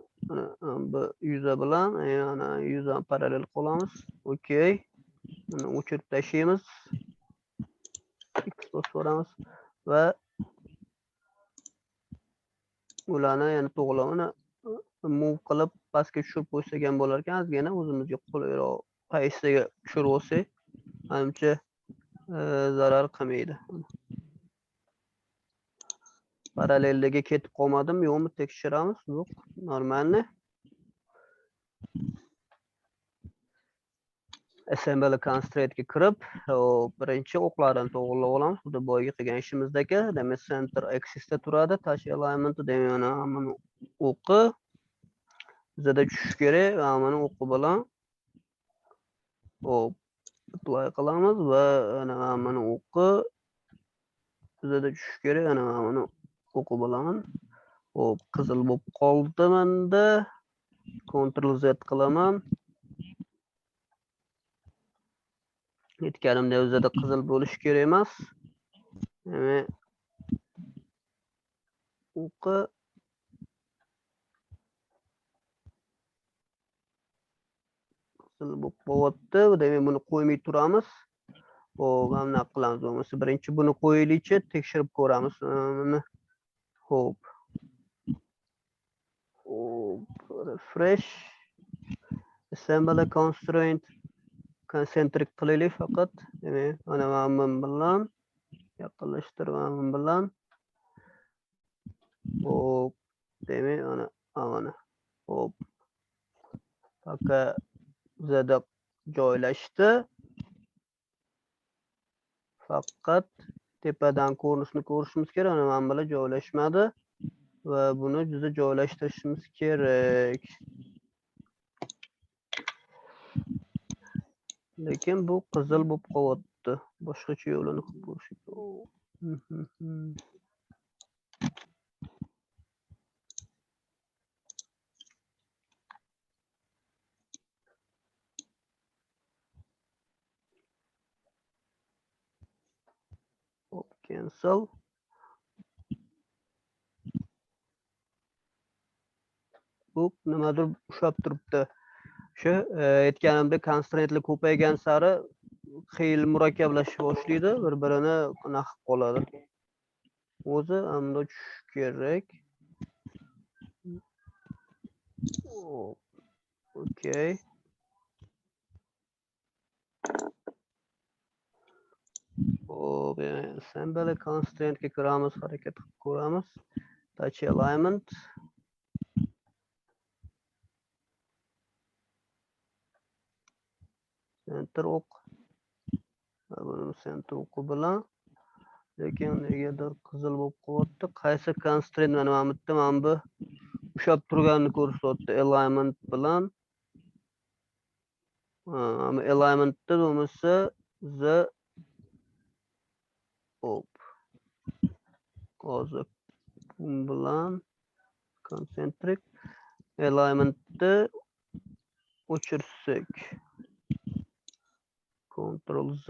bu yuza bilan, yana yuzani parallel qilamiz. Okey. Buni o'chirib tashlaymiz. X bosib yuboramiz va ularni yana to'g'rilamini move qilib pastga tushirib qo'ysak ham bo'lar ekan, ozgina o'zimizga qulayroq pozisiyaga tushirib olsak, manimcha zarar qilmaydi. Parallelligi ketib qolmadimi, yo'qmi tekshiramiz. Yo'q, normalni. Assembly constraintga kirib, birinchi o'qlarni to'g'rilab olamiz. Xuddi boyagi qilgan ishimizdagi, demak center axisda turadi, touch alignment demak mana buni o'qi bizada tushish kerak va mana o'qi bilan hop apply qilamiz va mana buni o'qi bizada tushish kerak, mana buni o'qi bilan hop qizil bo'lib qoldi menda. Ctrl Z qilaman. Aytganimdek o'zida qizil bo'lishi kerak emas. Demak, o'qi qizil bo'lib qolyapti. Demak, buni qo'ymay turamiz. Xo'p, mana bunaqa qilamiz. Bo'lmasa birinchi buni qo'yaylikchi, tekshirib ko'ramiz. Buni xo'p. Xo'p, refresh. Assembly constraint konsentrik qilaylik faqat. Demak, mana bu bilan yaqinlashtirib, mana bu bilan. Xo'p, demak, mana mana. Xo'p. Faqat bizada joylashdi. Faqat tepadan ko'rinishni ko'rishimiz kerak. Mana bu bilan joylashmadi va buni juda joylashtirishimiz kerak. Lekin bu qizil bo'lib qolyapti. Boshqacha yo'lini qilib ko'rish kerak. Hop, cancel. Bu nimadir ushlab turibdi. Shu aytganimdek constraintlar ko'paygan sari qiyin murakkablashib boshlaydi, bir-birini qanaqa qilib qoladi. O'zi bunda tushish kerak. Okey. Hop, assembly constraintga kiramiz, harakat qilib ko'ramiz. Touch alignment. Center o'q. Buni center o'qi bilan, lekin negadir qizil bo'lib qolyapti. Qaysi constraint mana bu yerda mana bu ushlab turganini ko'rsatyapti alignment bilan. Ha, alignmentda bo'lmasa z hop. Hozir bu bilan concentric alignmentni o'chirsak. Ctrl Z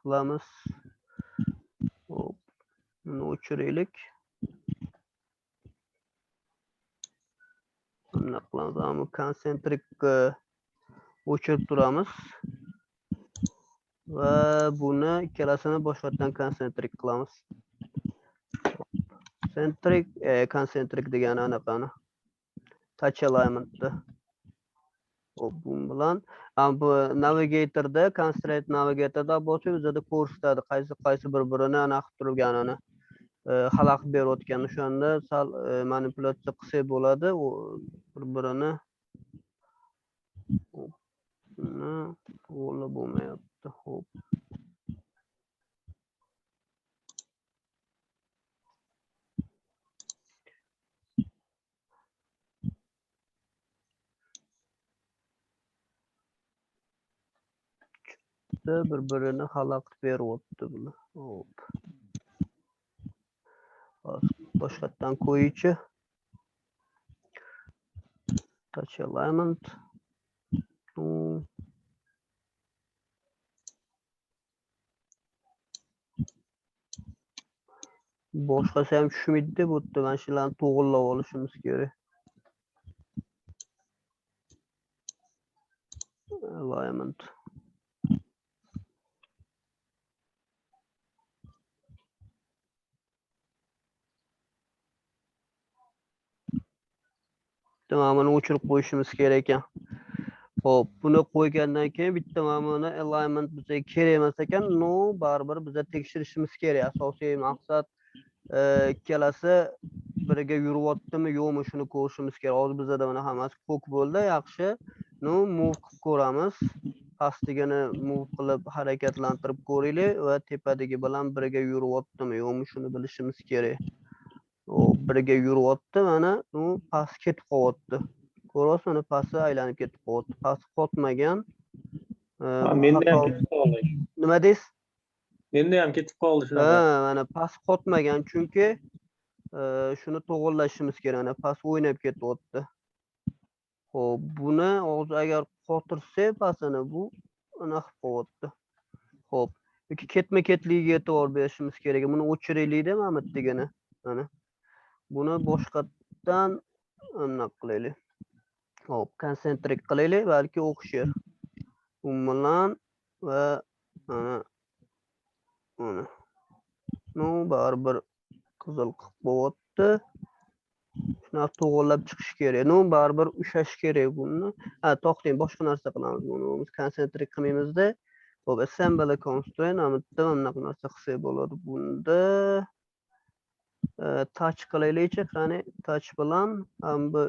qilamiz. Hop, buni o'chiraylik. Buni qilamiz, ammo konsentrik o'chirib turamiz. Va buni ikkalasini boshqatdan konsentrik qilamiz. Sentrik, konsentrik degani anaqani. Touch alignmentni. Hop, bu bilan bu navigatorda, constraint navigatorda bo'lsa o'zida ko'rsatadi qaysi qaysi bir-birini anaqa qilib turganini, xalaqit berayotganini. O'shanda sal manipulyatsiya qilsak bo'ladi, u bir-birini to'g'ri bo'lmayapti. Hop. Yerda bir-birini xalaqit beryapti bular. Hop. Hozir boshqatdan qo'ychi. Touch alignment. Boshqasi ham tushmaydi bu yerda, mana shularni to'g'irlab olishimiz kerak. Alignment. Bitta mana o'chirib qo'yishimiz kerak ekan. Xo'p, buni qo'ygandan keyin bitta mana buni alignment bizga kerak emas ekan, no, baribir biza tekshirishimiz kerak. Asosiy maqsad ikkalasi biriga yuryaptimi, yo'qmi shuni ko'rishimiz kerak. Hozir bizada mana hammasi ko'k bo'ldi, yaxshi. No, move qilib ko'ramiz. Pastligini move qilib harakatlantirib ko'raylik va tepadagi bilan birga yuryaptimi, yo'qmi shuni bilishimiz kerak. O birga yuryapti, mana u past ketib qolyapti. Ko'ryapsiz, mana pasti aylanib ketib qolyapti. Past qotmagan. Menda ham ketib qoldi. Nima deysiz? Menda ham ketib qoldi shunaqa. Ha, mana past qotmagan, chunki shuni to'g'irlashimiz kerak. Mana past o'ynab ketyapti. Xo'p, buni hozir agar qotirsak pastini, bu anaqa qilib qolyapti. Xo'p, yoki ketma-ketligiga e'tibor berishimiz kerak. Buni o'chiraylik-da mana bu yerdagini. Mana buni boshqatdan anaqa qilaylik. Xo'p, konsentrik qilaylik, balki o'xshar. U bilan va mana uni. No, baribir qizil qilib qo'yapti. Shunaqa to'g'irlab chiqish kerak. No, baribir ushash kerak buni. Ha, to'xtang, boshqa narsa qilamiz buni. Biz konsentrik qilmaymizda. Xo'p, assembly constraint, mana bu yerda mana bunaqa narsa qilsak bo'ladi bunda. Touch qilaylikchi, qani touch bilan ham bu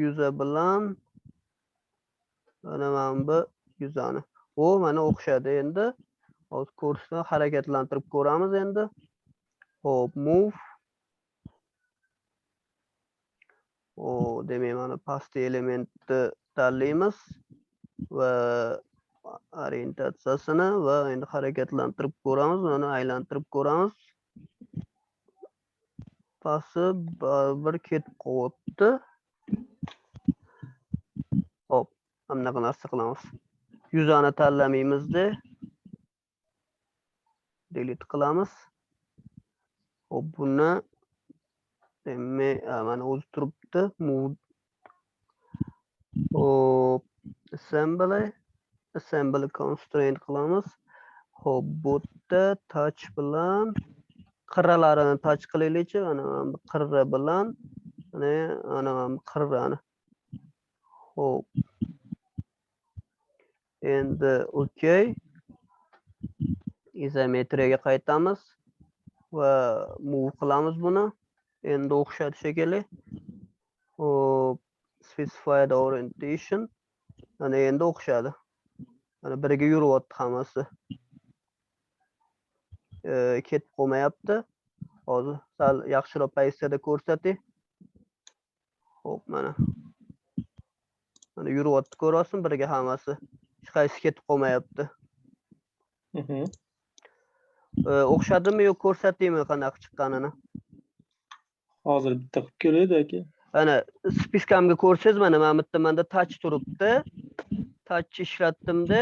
yuza bilan mana bu yuzani. O, mana o'xshadi endi. Hozir ko'rsatma harakatlantirib ko'ramiz endi. Xo'p, move. O, demak, mana pastki elementni tanlaymiz va orientatsiyasini va endi harakatlantirib ko'ramiz, mana aylantirib ko'ramiz. Pasti baribir ketib qolyapti. Xo'p, mana bunaqa narsa qilamiz. Yuzani tanlamaymizda. Delete qilamiz. Xo'p, buni demak, mana o'zi turibdi. Move. Xo'p, assembly constraint qilamiz. Xo'p, bu yerda touch bilan qirralarini touch qilaylikchi, mana bu qirra bilan mana bu qirrani. Xo'p. Endi okey. Izometriyaga qaytamiz va move qilamiz buni. Endi o'xshadi shekilli. Xo'p, specified orientation. Mana endi o'xshadi. Mana biriga yuryapti hammasi. Ketib qolmayapti. Hozir sal yaxshiroq pozitsiyada ko'rsatay. Xo'p, mana. Mana yuryapti, ko'ryapsizmi, biriga hammasi. Hech qaysi ketib qolmayapti. O'xshadimi yo ko'rsataymi qanaqa chiqqanini? Hozir bitta qilib ko'raylik aka. Mana spiskamga ko'rsangiz, mana bu yerda menda touch turibdi. Touch ishlatdimda,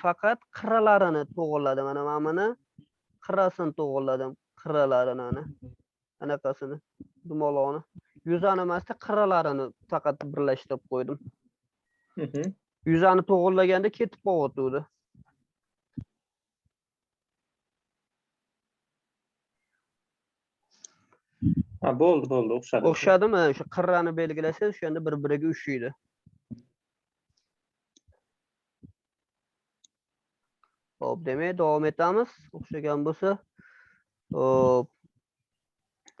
faqat qirralarini to'g'irladim. Mana buni qirrasini to'g'irladim, qirralarini ana. Anaqasini, dumaloqni. Yuzani emasda qirralarini faqat birlashtirib qo'ydim. Yuzani to'g'irlaganda ketib qolyotdi. Ha, bo'ldi, bo'ldi, o'xshadi. O'xshadimi? O'sha qirrani belgilasangiz, o'shanda bir-biriga ushlaydi. Xo'p, demak, davom etamiz. O'xshagan bo'lsa, xo'p,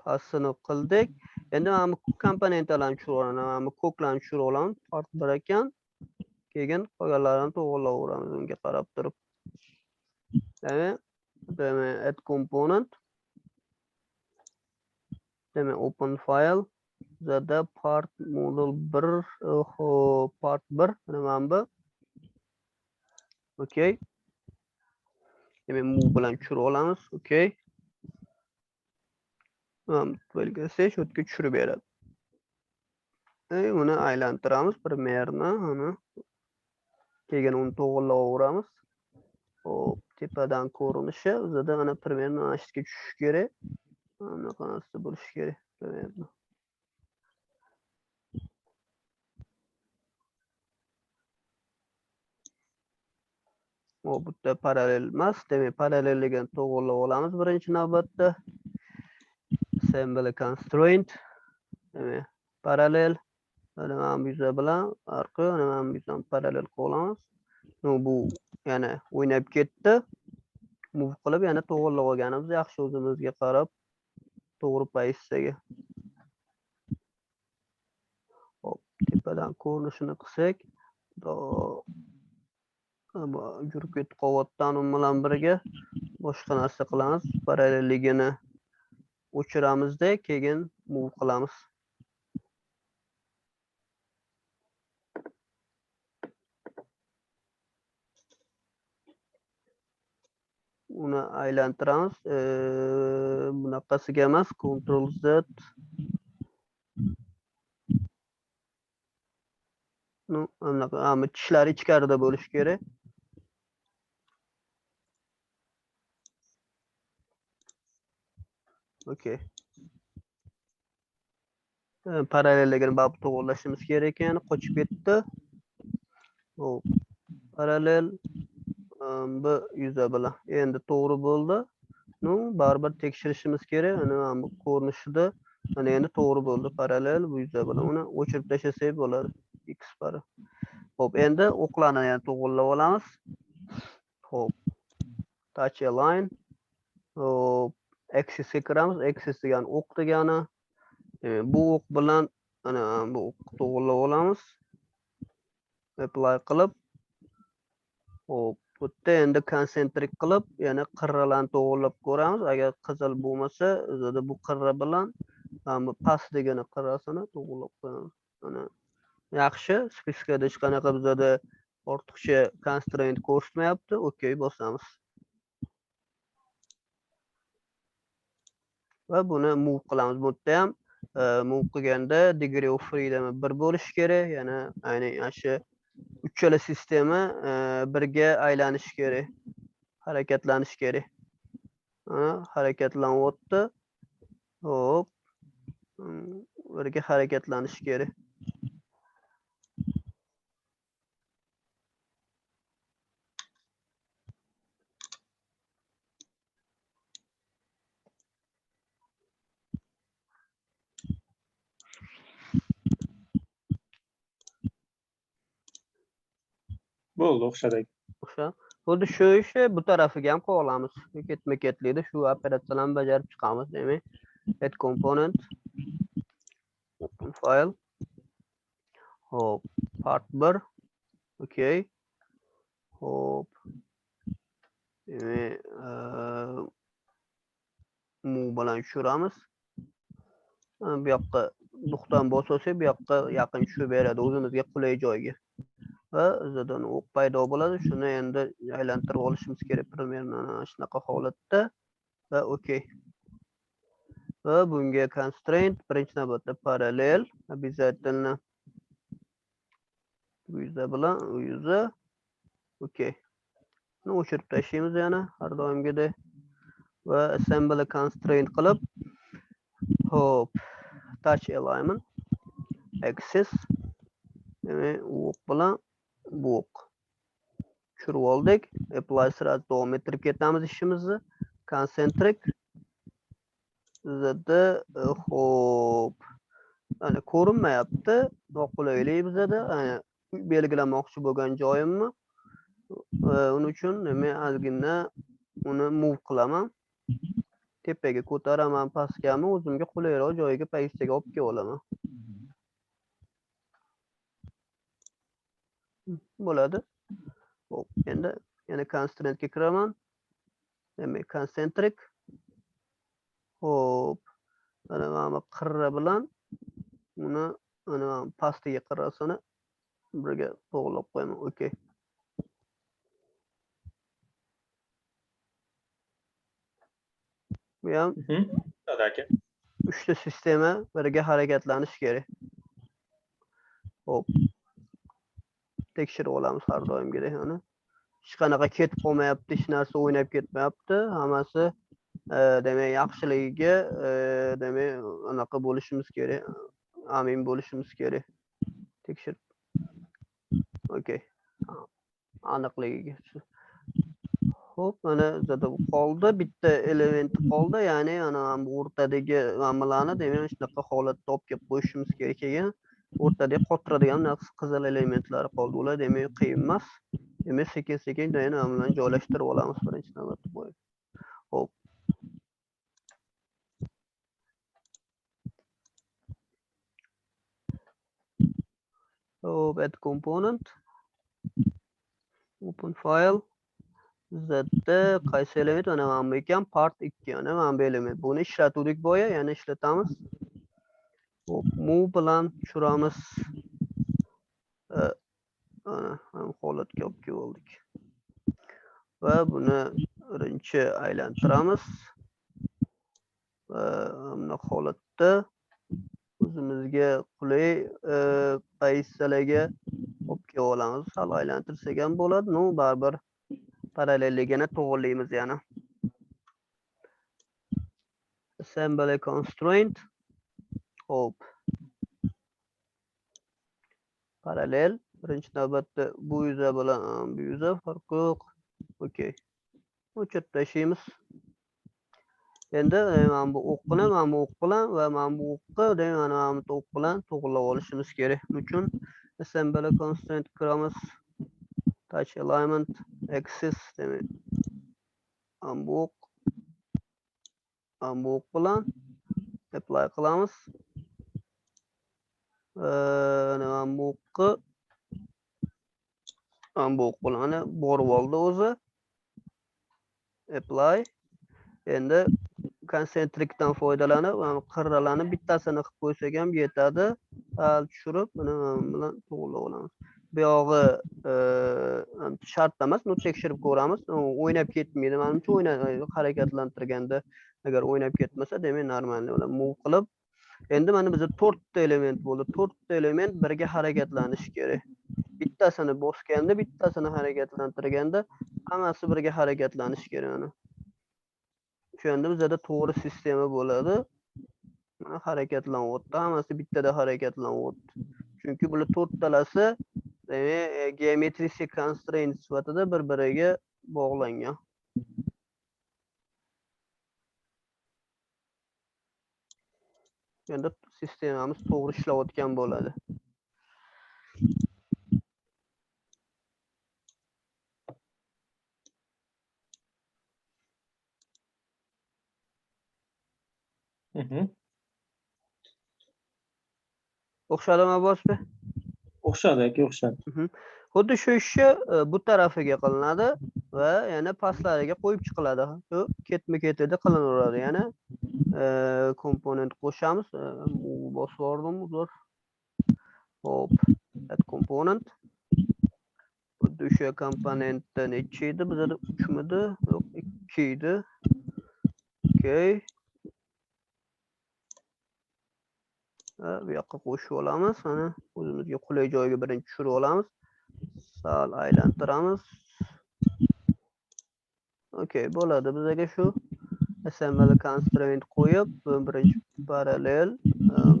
pastini qildik. Endi mana bu komponentlarni tushirib olaman, mana bu ko'klarni tushirib olaman. Farq bir ekan. Keyin qolganlarini to'g'rilayveramiz unga qarab turib. Demak, add component. Demak, open file. Bizada part model 1, oho, part 1, mana bu. Okey. Demak, move bilan tushirib olamiz. Okey. Belgisi shu yerga tushirib beradi. Uni aylantiramiz примерно, uni keyin uni to'g'rilayveramiz. Hop, tepadan ko'rinishi o'zida ana примерно mana shu yerga tushishi kerak. Anaqa narsa bo'lishi kerak примерно. Hop, bu yerda parallel emas, demak parallelligini to'g'rilab olamiz birinchi navbatda. Assembly constraint, demak parallel, mana bu yuza bilan arqa, mana bu yuzani parallel qilib olamiz. No, bu yana o'ynab ketdi. Move qilib yana to'g'rilab olganimiz yaxshi, o'zimizga qarab to'g'ri pozitsiyaga. Hop, tepadan ko'rinishini qilsak, yurib ketib qolyapti u bilan birga boshqa narsa qilamiz. Parallelligini o'chiramizda, keyin move qilamiz. Uni aylantiramiz. Bunaqasiga emas, Ctrl Z. Ну, anaqa, tishlari ichkarida bo'lishi kerak. Okey. Parallelligini baribir to'g'rilashimiz kerak ekan, qochib ketdi. Hop, parallel bu yuza bilan endi to'g'ri bo'ldi. Ну, baribir tekshirishimiz kerak. Ana bu ko'rinishida mana endi to'g'ri bo'ldi. Parallel bu yuza bilan uni o'chirib tashlasak bo'ladi. X bari. Hop, endi o'qlarni yana to'g'rilab olamiz. Hop, touch align. Hop, axisga kiramiz. Axis degani o'q degani. Demak, bu o'q bilan ana bu o'q to'g'rilab olamiz. Apply qilib, hop, bu yerda endi konsentrik qilib, yana qirralarni to'g'rilab ko'ramiz. Agar qizil bo'lmasa, o'zida bu qirra bilan mana bu pastligini qirrasini to'g'rilab qo'yamiz. Mana yaxshi, spiskada hech qanaqa bizada ortiqcha constraint ko'rsatmayapti. Okey bosamiz. Va buni move qilamiz. Bu yerda ham move qilganda degree of freedom 1 bo'lishi kerak. Ya'ni aynan ana shu uchala sistema birga aylanishi kerak, harakatlanishi kerak. Mana harakatlanyapti. Hop. Birga harakatlanishi kerak. Bo'ldi, o'xshadi. O'sha. Xuddi shu ishi bu tarafiga ham qila olamiz. Ketma-ketlikda shu operatsiyalarni bajarib chiqamiz. Demak, add component, open file. Hop, part 1. Okay. Hop. Demak, move bilan tushiramiz. Bu yoqqa nuqtani bossak, bu yoqqa yaqin tushib beradi o'zimizga qulay joyga. Va o'zidan o'q paydo bo'ladi. Shuni endi aylantirib olishimiz kerak примерно ana shunaqa holatda. Va okey. Va bunga constraint birinchi navbatda parallel обязательно bu yuza bilan u yuza. Okey. Buni o'chirib tashlaymiz yana har doimgidek. Va assembly constraint qilib, hop, touch alignment, axis, demak, o'q bilan bu o'q tushirib oldik. Apply sразу davom ettirib ketamiz ishimizni. Concentric zd, hop, ana ko'rinmayapti, noqulaylik bizada. Ana belgilamoqchi bo'lgan joyimni. Uning uchun men ozgina uni move qilaman. Tepaga ko'taraman, pastgami, o'zimga qulayroq joyiga, pozitsiyaga olib kelib olaman. Bo'ladi. Xo'p, endi yana constraintga kiraman. Demak, concentric. Xo'p, mana bu qirra bilan uni mana bu pastdagi qirrasini birga to'g'rilab qo'yaman. Okey. Bu ham O'xshadi aka. Uchta sistema birga harakatlanishi kerak. Xo'p. Tekshirib olamiz har doimgidek uni. Hech qanaqa ketib qolmayapti, hech narsa o'ynab ketmayapti. Hammasi demak yaxshiligiga demak anaqa bo'lishimiz kerak, amin bo'lishimiz kerak. Tekshirib. Okey. Aniqligiga. Xo'p, mana bizada bu qoldi, bitta element qoldi, ya'ni ana bu o'rtadagi ma'milani demak shunaqa holatda olib kelib qo'yishimiz kerak ekan. O'rtada qotiradigan naqs qizil elementlari qoldi. Ular demak qiyin emas. Demak sekin-sekin yana bilan joylashtirib olamiz birinchi navbatda qo'yib. Xo'p. Xo'p, add component. Open file. Zda qaysi element? Mana bu ekan, part 2, mana bu element. Buni ishlatuvdik boya, yana ishlatamiz. Xo'p, move bilan tushiramiz. Mana ham holatga olib kelib oldik. Va buni birinchi aylantiramiz. Va bunday holatda o'zimizga qulay pozitsiyalarga olib kelib olamiz. Sal aylantirsak ham bo'ladi, no baribir parallelligini to'g'rilaymiz yana. Assembly constraint. Xo'p. Parallel. Birinchi navbatda bu yuza bilan bu yuza farqi yo'q. Okey. O'chirib tashlaymiz. Endi mana bu o'qni, mana bu o'q bilan va mana bu o'qni, demak, mana bu o'q bilan to'g'rilab olishimiz kerak. Buning uchun assembly constraint kiramiz. Touch alignment axis, demak, mana bu o'q, mana bu o'q bilan apply qilamiz. Mana bu o'qni, mana bu o'q bilan mana borib oldi o'zi. Apply. Endi konsentrikdan foydalanib, mana qirralarni bittasini qilib qo'ysak ham yetadi. Sal tushirib, mana bu bilan to'g'rilab olamiz. Bu yog'i shart emas, buni tekshirib ko'ramiz. U o'ynab ketmaydi. Menimcha harakatlantirganda agar o'ynab ketmasa, demak normalniy bilan move qilib. Endi mana bizda to'rtta element bo'ldi. To'rtta element birga harakatlanishi kerak. Bittasini bosganda, bittasini harakatlantirganda hammasi birga harakatlanishi kerak mana. O'shanda bizda to'g'ri sistema bo'ladi. Mana harakatlanyapti, hammasi bittada harakatlanyapti. Chunki bular to'rttalasi demak geometrik constraint sifatida bir-biriga bog'langan. Endi sistemamiz to'g'ri ishlayotgan bo'ladi. O'xshadimi Abbosbek? O'xshadi aka, o'xshadi. Xuddi shu ishni bu tarafiga qilinadi va yana pastlariga qo'yib chiqiladi. Shu ketma-ketida qilinaveradi. Yana komponent qo'shamiz. Bu bosib yubordim, uzr. Hop, add component. Xuddi o'sha komponentda necha edi? Bizada 3midi? Yo'q, 2 edi. Okey. Va bu yoqqa qo'shib olamiz. Mana o'zimizga qulay joyga birinchi tushirib olamiz. Sal aylantiramiz. Okey, bo'ladi. Bizga shu assembly constraint qo'yib, bu birinchi parallel,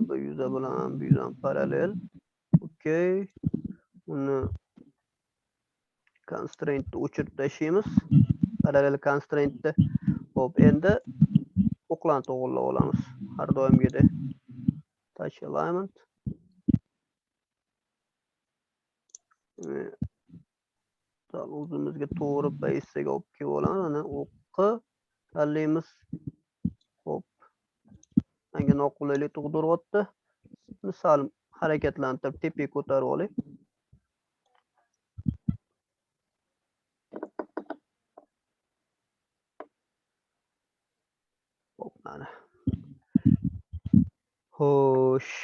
bu yuza bilan bu yuzam parallel. Okey. Uni constraintni o'chirib tashlaymiz. Parallel constraintni. Xo'p, endi o'qlarni to'g'rilab olamiz. Har doimgidek. Touch alignment. Sal o'zimizga to'g'ri pozitsiyaga olib kelib olamiz. Mana o'qni tanlaymiz. Xo'p. Menga noqulaylik tug'diryapti. Buni sal harakatlantirib tepaga ko'tarib olay. Xo'p, mana. Xo'sh,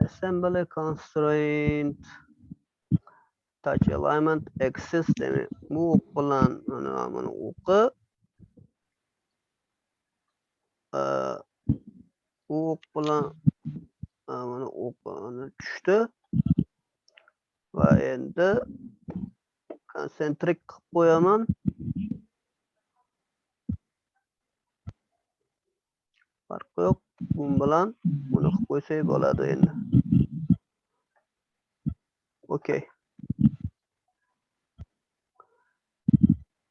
assembly constraint touch alignment axis demak bu o'q bilan mana buni o'qi O'q bilan mana o'q tushdi va endi konsentrik qilib qo'yaman. Farqi yo'q. Bun bilan buni qilib qo'ysak bo'ladi endi. Okey.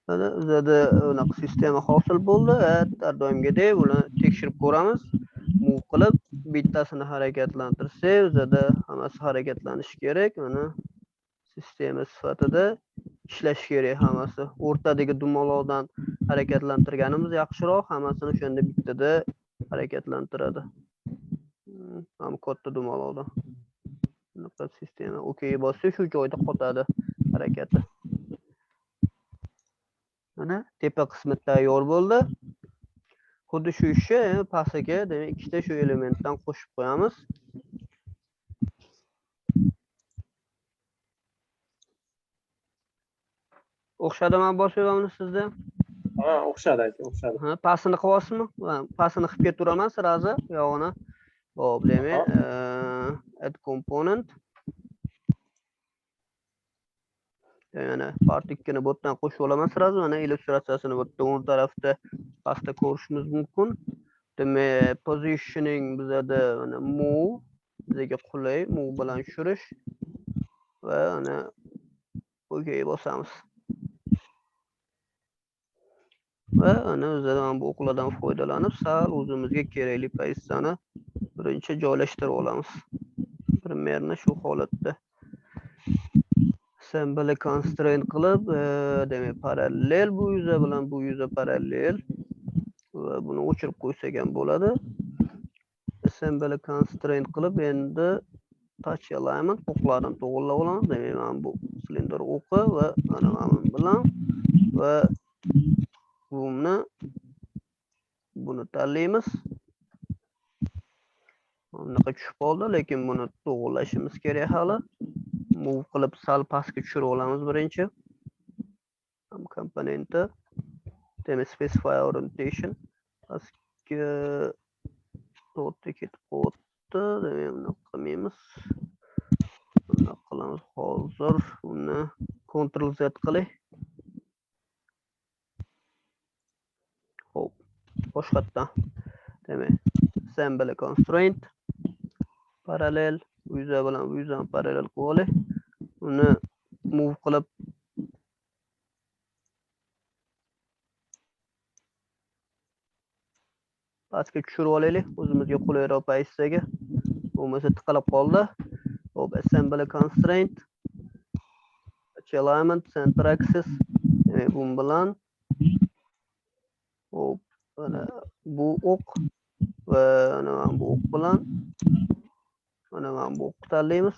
Mana bizada unaqa sistema hosil bo'ldi. Har doimgidek buni tekshirib ko'ramiz. Move qilib bittasini harakatlantirsak, bizada hammasi harakatlanishi kerak. Mana sistema sifatida ishlashi kerak hammasi. O'rtadagi dumaloqdan harakatlantirganimiz yaxshiroq, hammasini o'shanda bittada harakatlantiradi. Ham katta dumaloqdan. Bunaqa sistema. Okey bossak shu joyda qotadi harakati. Mana tepa qismi tayyor bo'ldi. Xuddi shu ishni pastiga, demak, ikkita shu elementdan qo'shib qo'yamiz. O'xshadimi Abbosbek uni sizda? Ha, o'xshadi aka, o'xshadi. Ha, pastini qilyapsizmi? Ha, pastini qilib ketaveraman sразу, yog'ini. Xo'p, demak, add component. Yana part 2 ni bu yerdan qo'shib olaman sразу. Mana illyustratsiyasini bu yerda o'ng tarafda pastda ko'rishimiz mumkin. Demak, positioning bizada mana move, bizga qulay move bilan tushirish va mana OK bosamiz. Va ana bizada mana bu o'qlardan foydalanib sal o'zimizga kerakli pozitsiyani birinchi joylashtirib olamiz. Примерно shu holatda. Assembly constraint qilib, demak parallel bu yuza bilan bu yuza parallel va buni o'chirib qo'ysak ham bo'ladi. Assembly constraint qilib endi touch alignment o'qlarni to'g'rilab olamiz. Demak, mana bu silindr o'qi va mana bu bilan va buni tanlaymiz. Bunaqa tushib qoldi, lekin buni to'g'rilashimiz kerak hali. Move qilib sal pastga tushirib olamiz birinchi. Ham komponenti. Demak, specify orientation. Pastga to'rtta ketib qo'yibdi. Demak, buni qilmaymiz. Buni qilamiz hozir. Buni Ctrl Z qilay. Xo'p, boshqatdan. Demak, assembly constraint parallel bu yuza bilan bu yuzani parallel qilib olay. Uni move qilib pastga tushirib olaylik, o'zimizga qulayroq pozitsiyaga. Bo'lmasa tiqilib qoldi. Xo'p, assembly constraint, alignment, center axis. Demak, bu bilan xo'p, mana bu o'q va mana bu o'q bilan mana bu o'qni tanlaymiz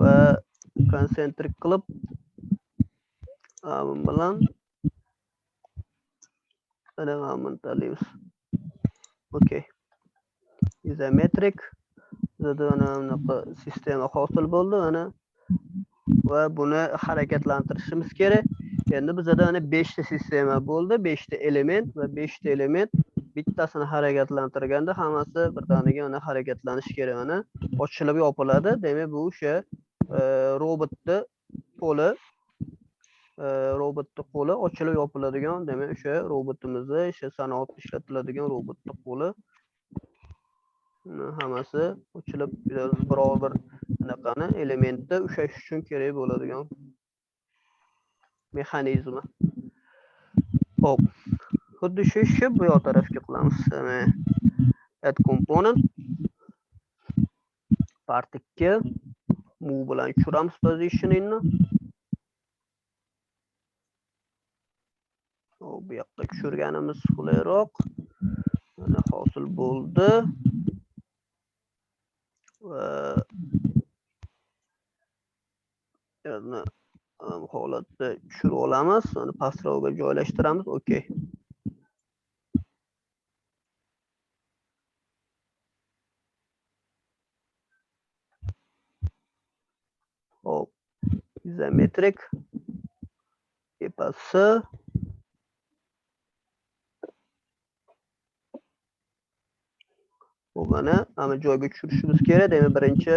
va konsentrik qilib bu bilan mana buni tanlaymiz. Okey. Izometrik. Bizda mana bunaqa sistema hosil bo'ldi mana va buni harakatlantirishimiz kerak. Endi bizda mana 5 ta sistema bo'ldi, 5 ta element va 5 ta element bittasini harakatlantirganda hammasi birdaniga mana harakatlanishi kerak, mana ochilib yopiladi. Demak, bu o'sha robotni qo'li, robotni qo'li ochilib yopiladigan, demak o'sha robotimizni, o'sha sanoatda ishlatiladigan robotni qo'li hammasi ochilib biror bir anaqani elementni ushlash uchun kerak bo'ladigan mexanizmi. Xo'p, xuddi shu ishni bu yoq tarafga qilamiz. Add component part 2 move bilan tushiramiz positioningni. Xo'p, bu yoqqa tushirganimiz qulayroq. Mana hosil bo'ldi. Va endi holatda tushirib olamiz, uni pastroqga joylashtiramiz. Okey. Xo'p, izometrik tepasi. Bu mana joyga tushirishimiz kerak. Demak, birinchi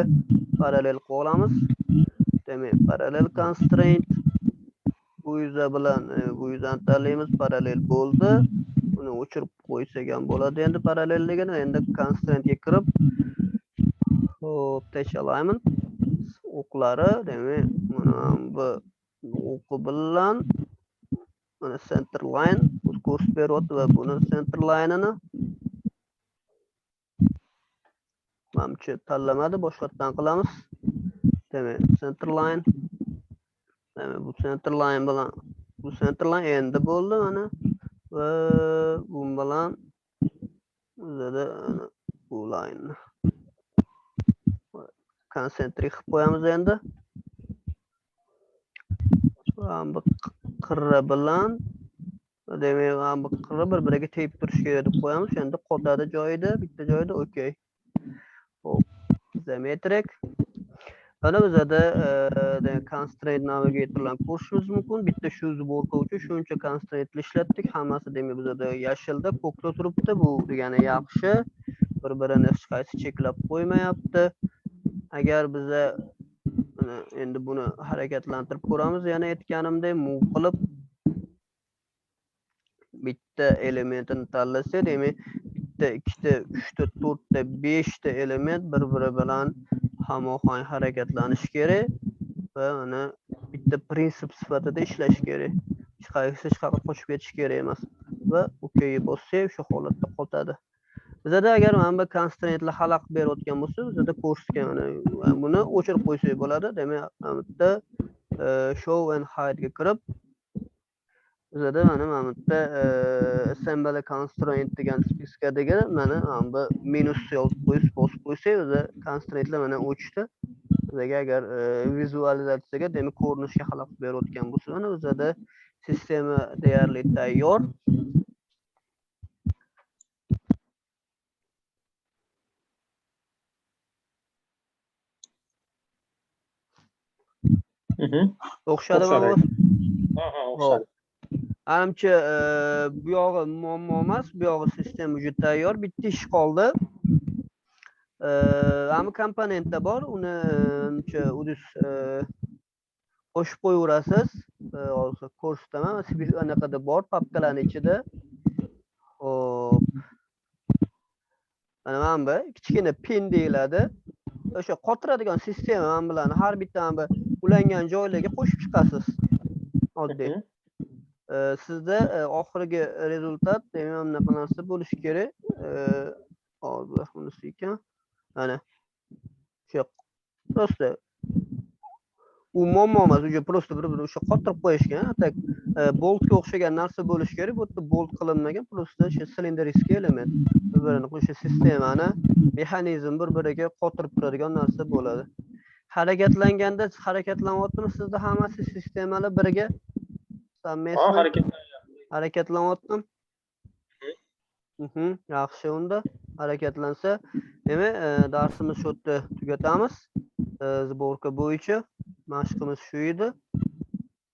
parallel qilib olamiz. Demak, parallel constraint bu yuza bilan bu yuzani tanlaymiz, parallel bo'ldi. Buni o'chirib qo'ysak ham bo'ladi endi parallelligini. Endi constraintga kirib, hop, touch alignment o'qlari, demak, mana bu o'qi bilan mana center line ko'rsatib beryapti va buni center line'ini manimcha tanlamadi, boshqatdan qilamiz. Demak, center line, demak, bu center line bilan bu center line endi bo'ldi mana va bu bilan bizada bu line konsentrik qilib qo'yamiz endi. Bu qirra bilan, demak, mana bu qirra bir-biriga tegib turishi kerak deb qo'yamiz. Endi qotadi joyida, bitta joyida, okey. Xo'p, izometrik. Mana bizada constraint navigatorlarni ko'rishimiz mumkin. Bitta shu сборка uchun shuncha constraintni ishlatdik. Hammasi demak bizada yashilda, ko'kda turibdi. Bu degani yaxshi. Bir-birini hech qaysi cheklab qo'ymayapti. Agar biza mana endi buni harakatlantirib ko'ramiz, yana aytganimdek, move qilib bitta elementini tanlasak, demak, bitta, ikkita, uchta, to'rtta, beshta element bir-biri bilan hamohang harakatlanishi kerak va mana bitta prinsip sifatida ishlashi kerak. Hech qaysi hech qayerga qochib ketishi kerak emas. Va okey bossak, o'sha holatda qotadi. Bizada agar mana bu constraintlar xalaqit berayotgan bo'lsa, bizada ko'rsatgan mana buni o'chirib qo'ysak bo'ladi. Demak, mana bu yerda show and hide ga kirib, bizada mana bu yerda assembly constraint degan списка dagi mana bu minus yozib qo'yib, bosib qo'ysak, o'zi constraintlar mana o'chdi. Bizaga agar vizualizatsiyaga, demak, ko'rinishga xalaqit berayotgan bo'lsa, mana bizada sistema deyarli tayyor. O'xshadimi? O'xshadi. Ha, o'xshadi. Manimcha, bu yog'i muammo emas, bu yog'i sistema juda tayyor. Bitta ish qoldi. Hamma komponentda bor, uni manimcha o'zingiz qo'shib qo'yaverasiz. Hozir ko'rsataman. Anaqada bor, papkalarning ichida. Xo'p. Mana bu kichkina pin deyiladi. O'sha qotiradigan sistema mana bularni har bitta mana bu ulangan joylarga qo'shib chiqasiz. Oddiy. Sizda oxirgi результат demak bunaqa narsa bo'lishi kerak. Hozir bunisi ekan. Mana. O'sha просто u muammo emas, уже просто bir-biri o'sha qotirib qo'yishgan. Так, boltga o'xshagan narsa bo'lishi kerak. Bu yerda bolt qilinmagan, просто o'sha silindriskiy element. Bir-birini o'sha sistemani, mexanizm bir-biriga qotirib turadigan narsa bo'ladi. Harakatlanganda harakatlanyaptimi sizda hammasi sistemalar birga? Ha, harakatlanyapti. Harakatlanyaptimi? Yaxshi unda harakatlansa, demak, darsimiz shu yerda tugatamiz. Сборка bo'yicha mashqimiz shu edi.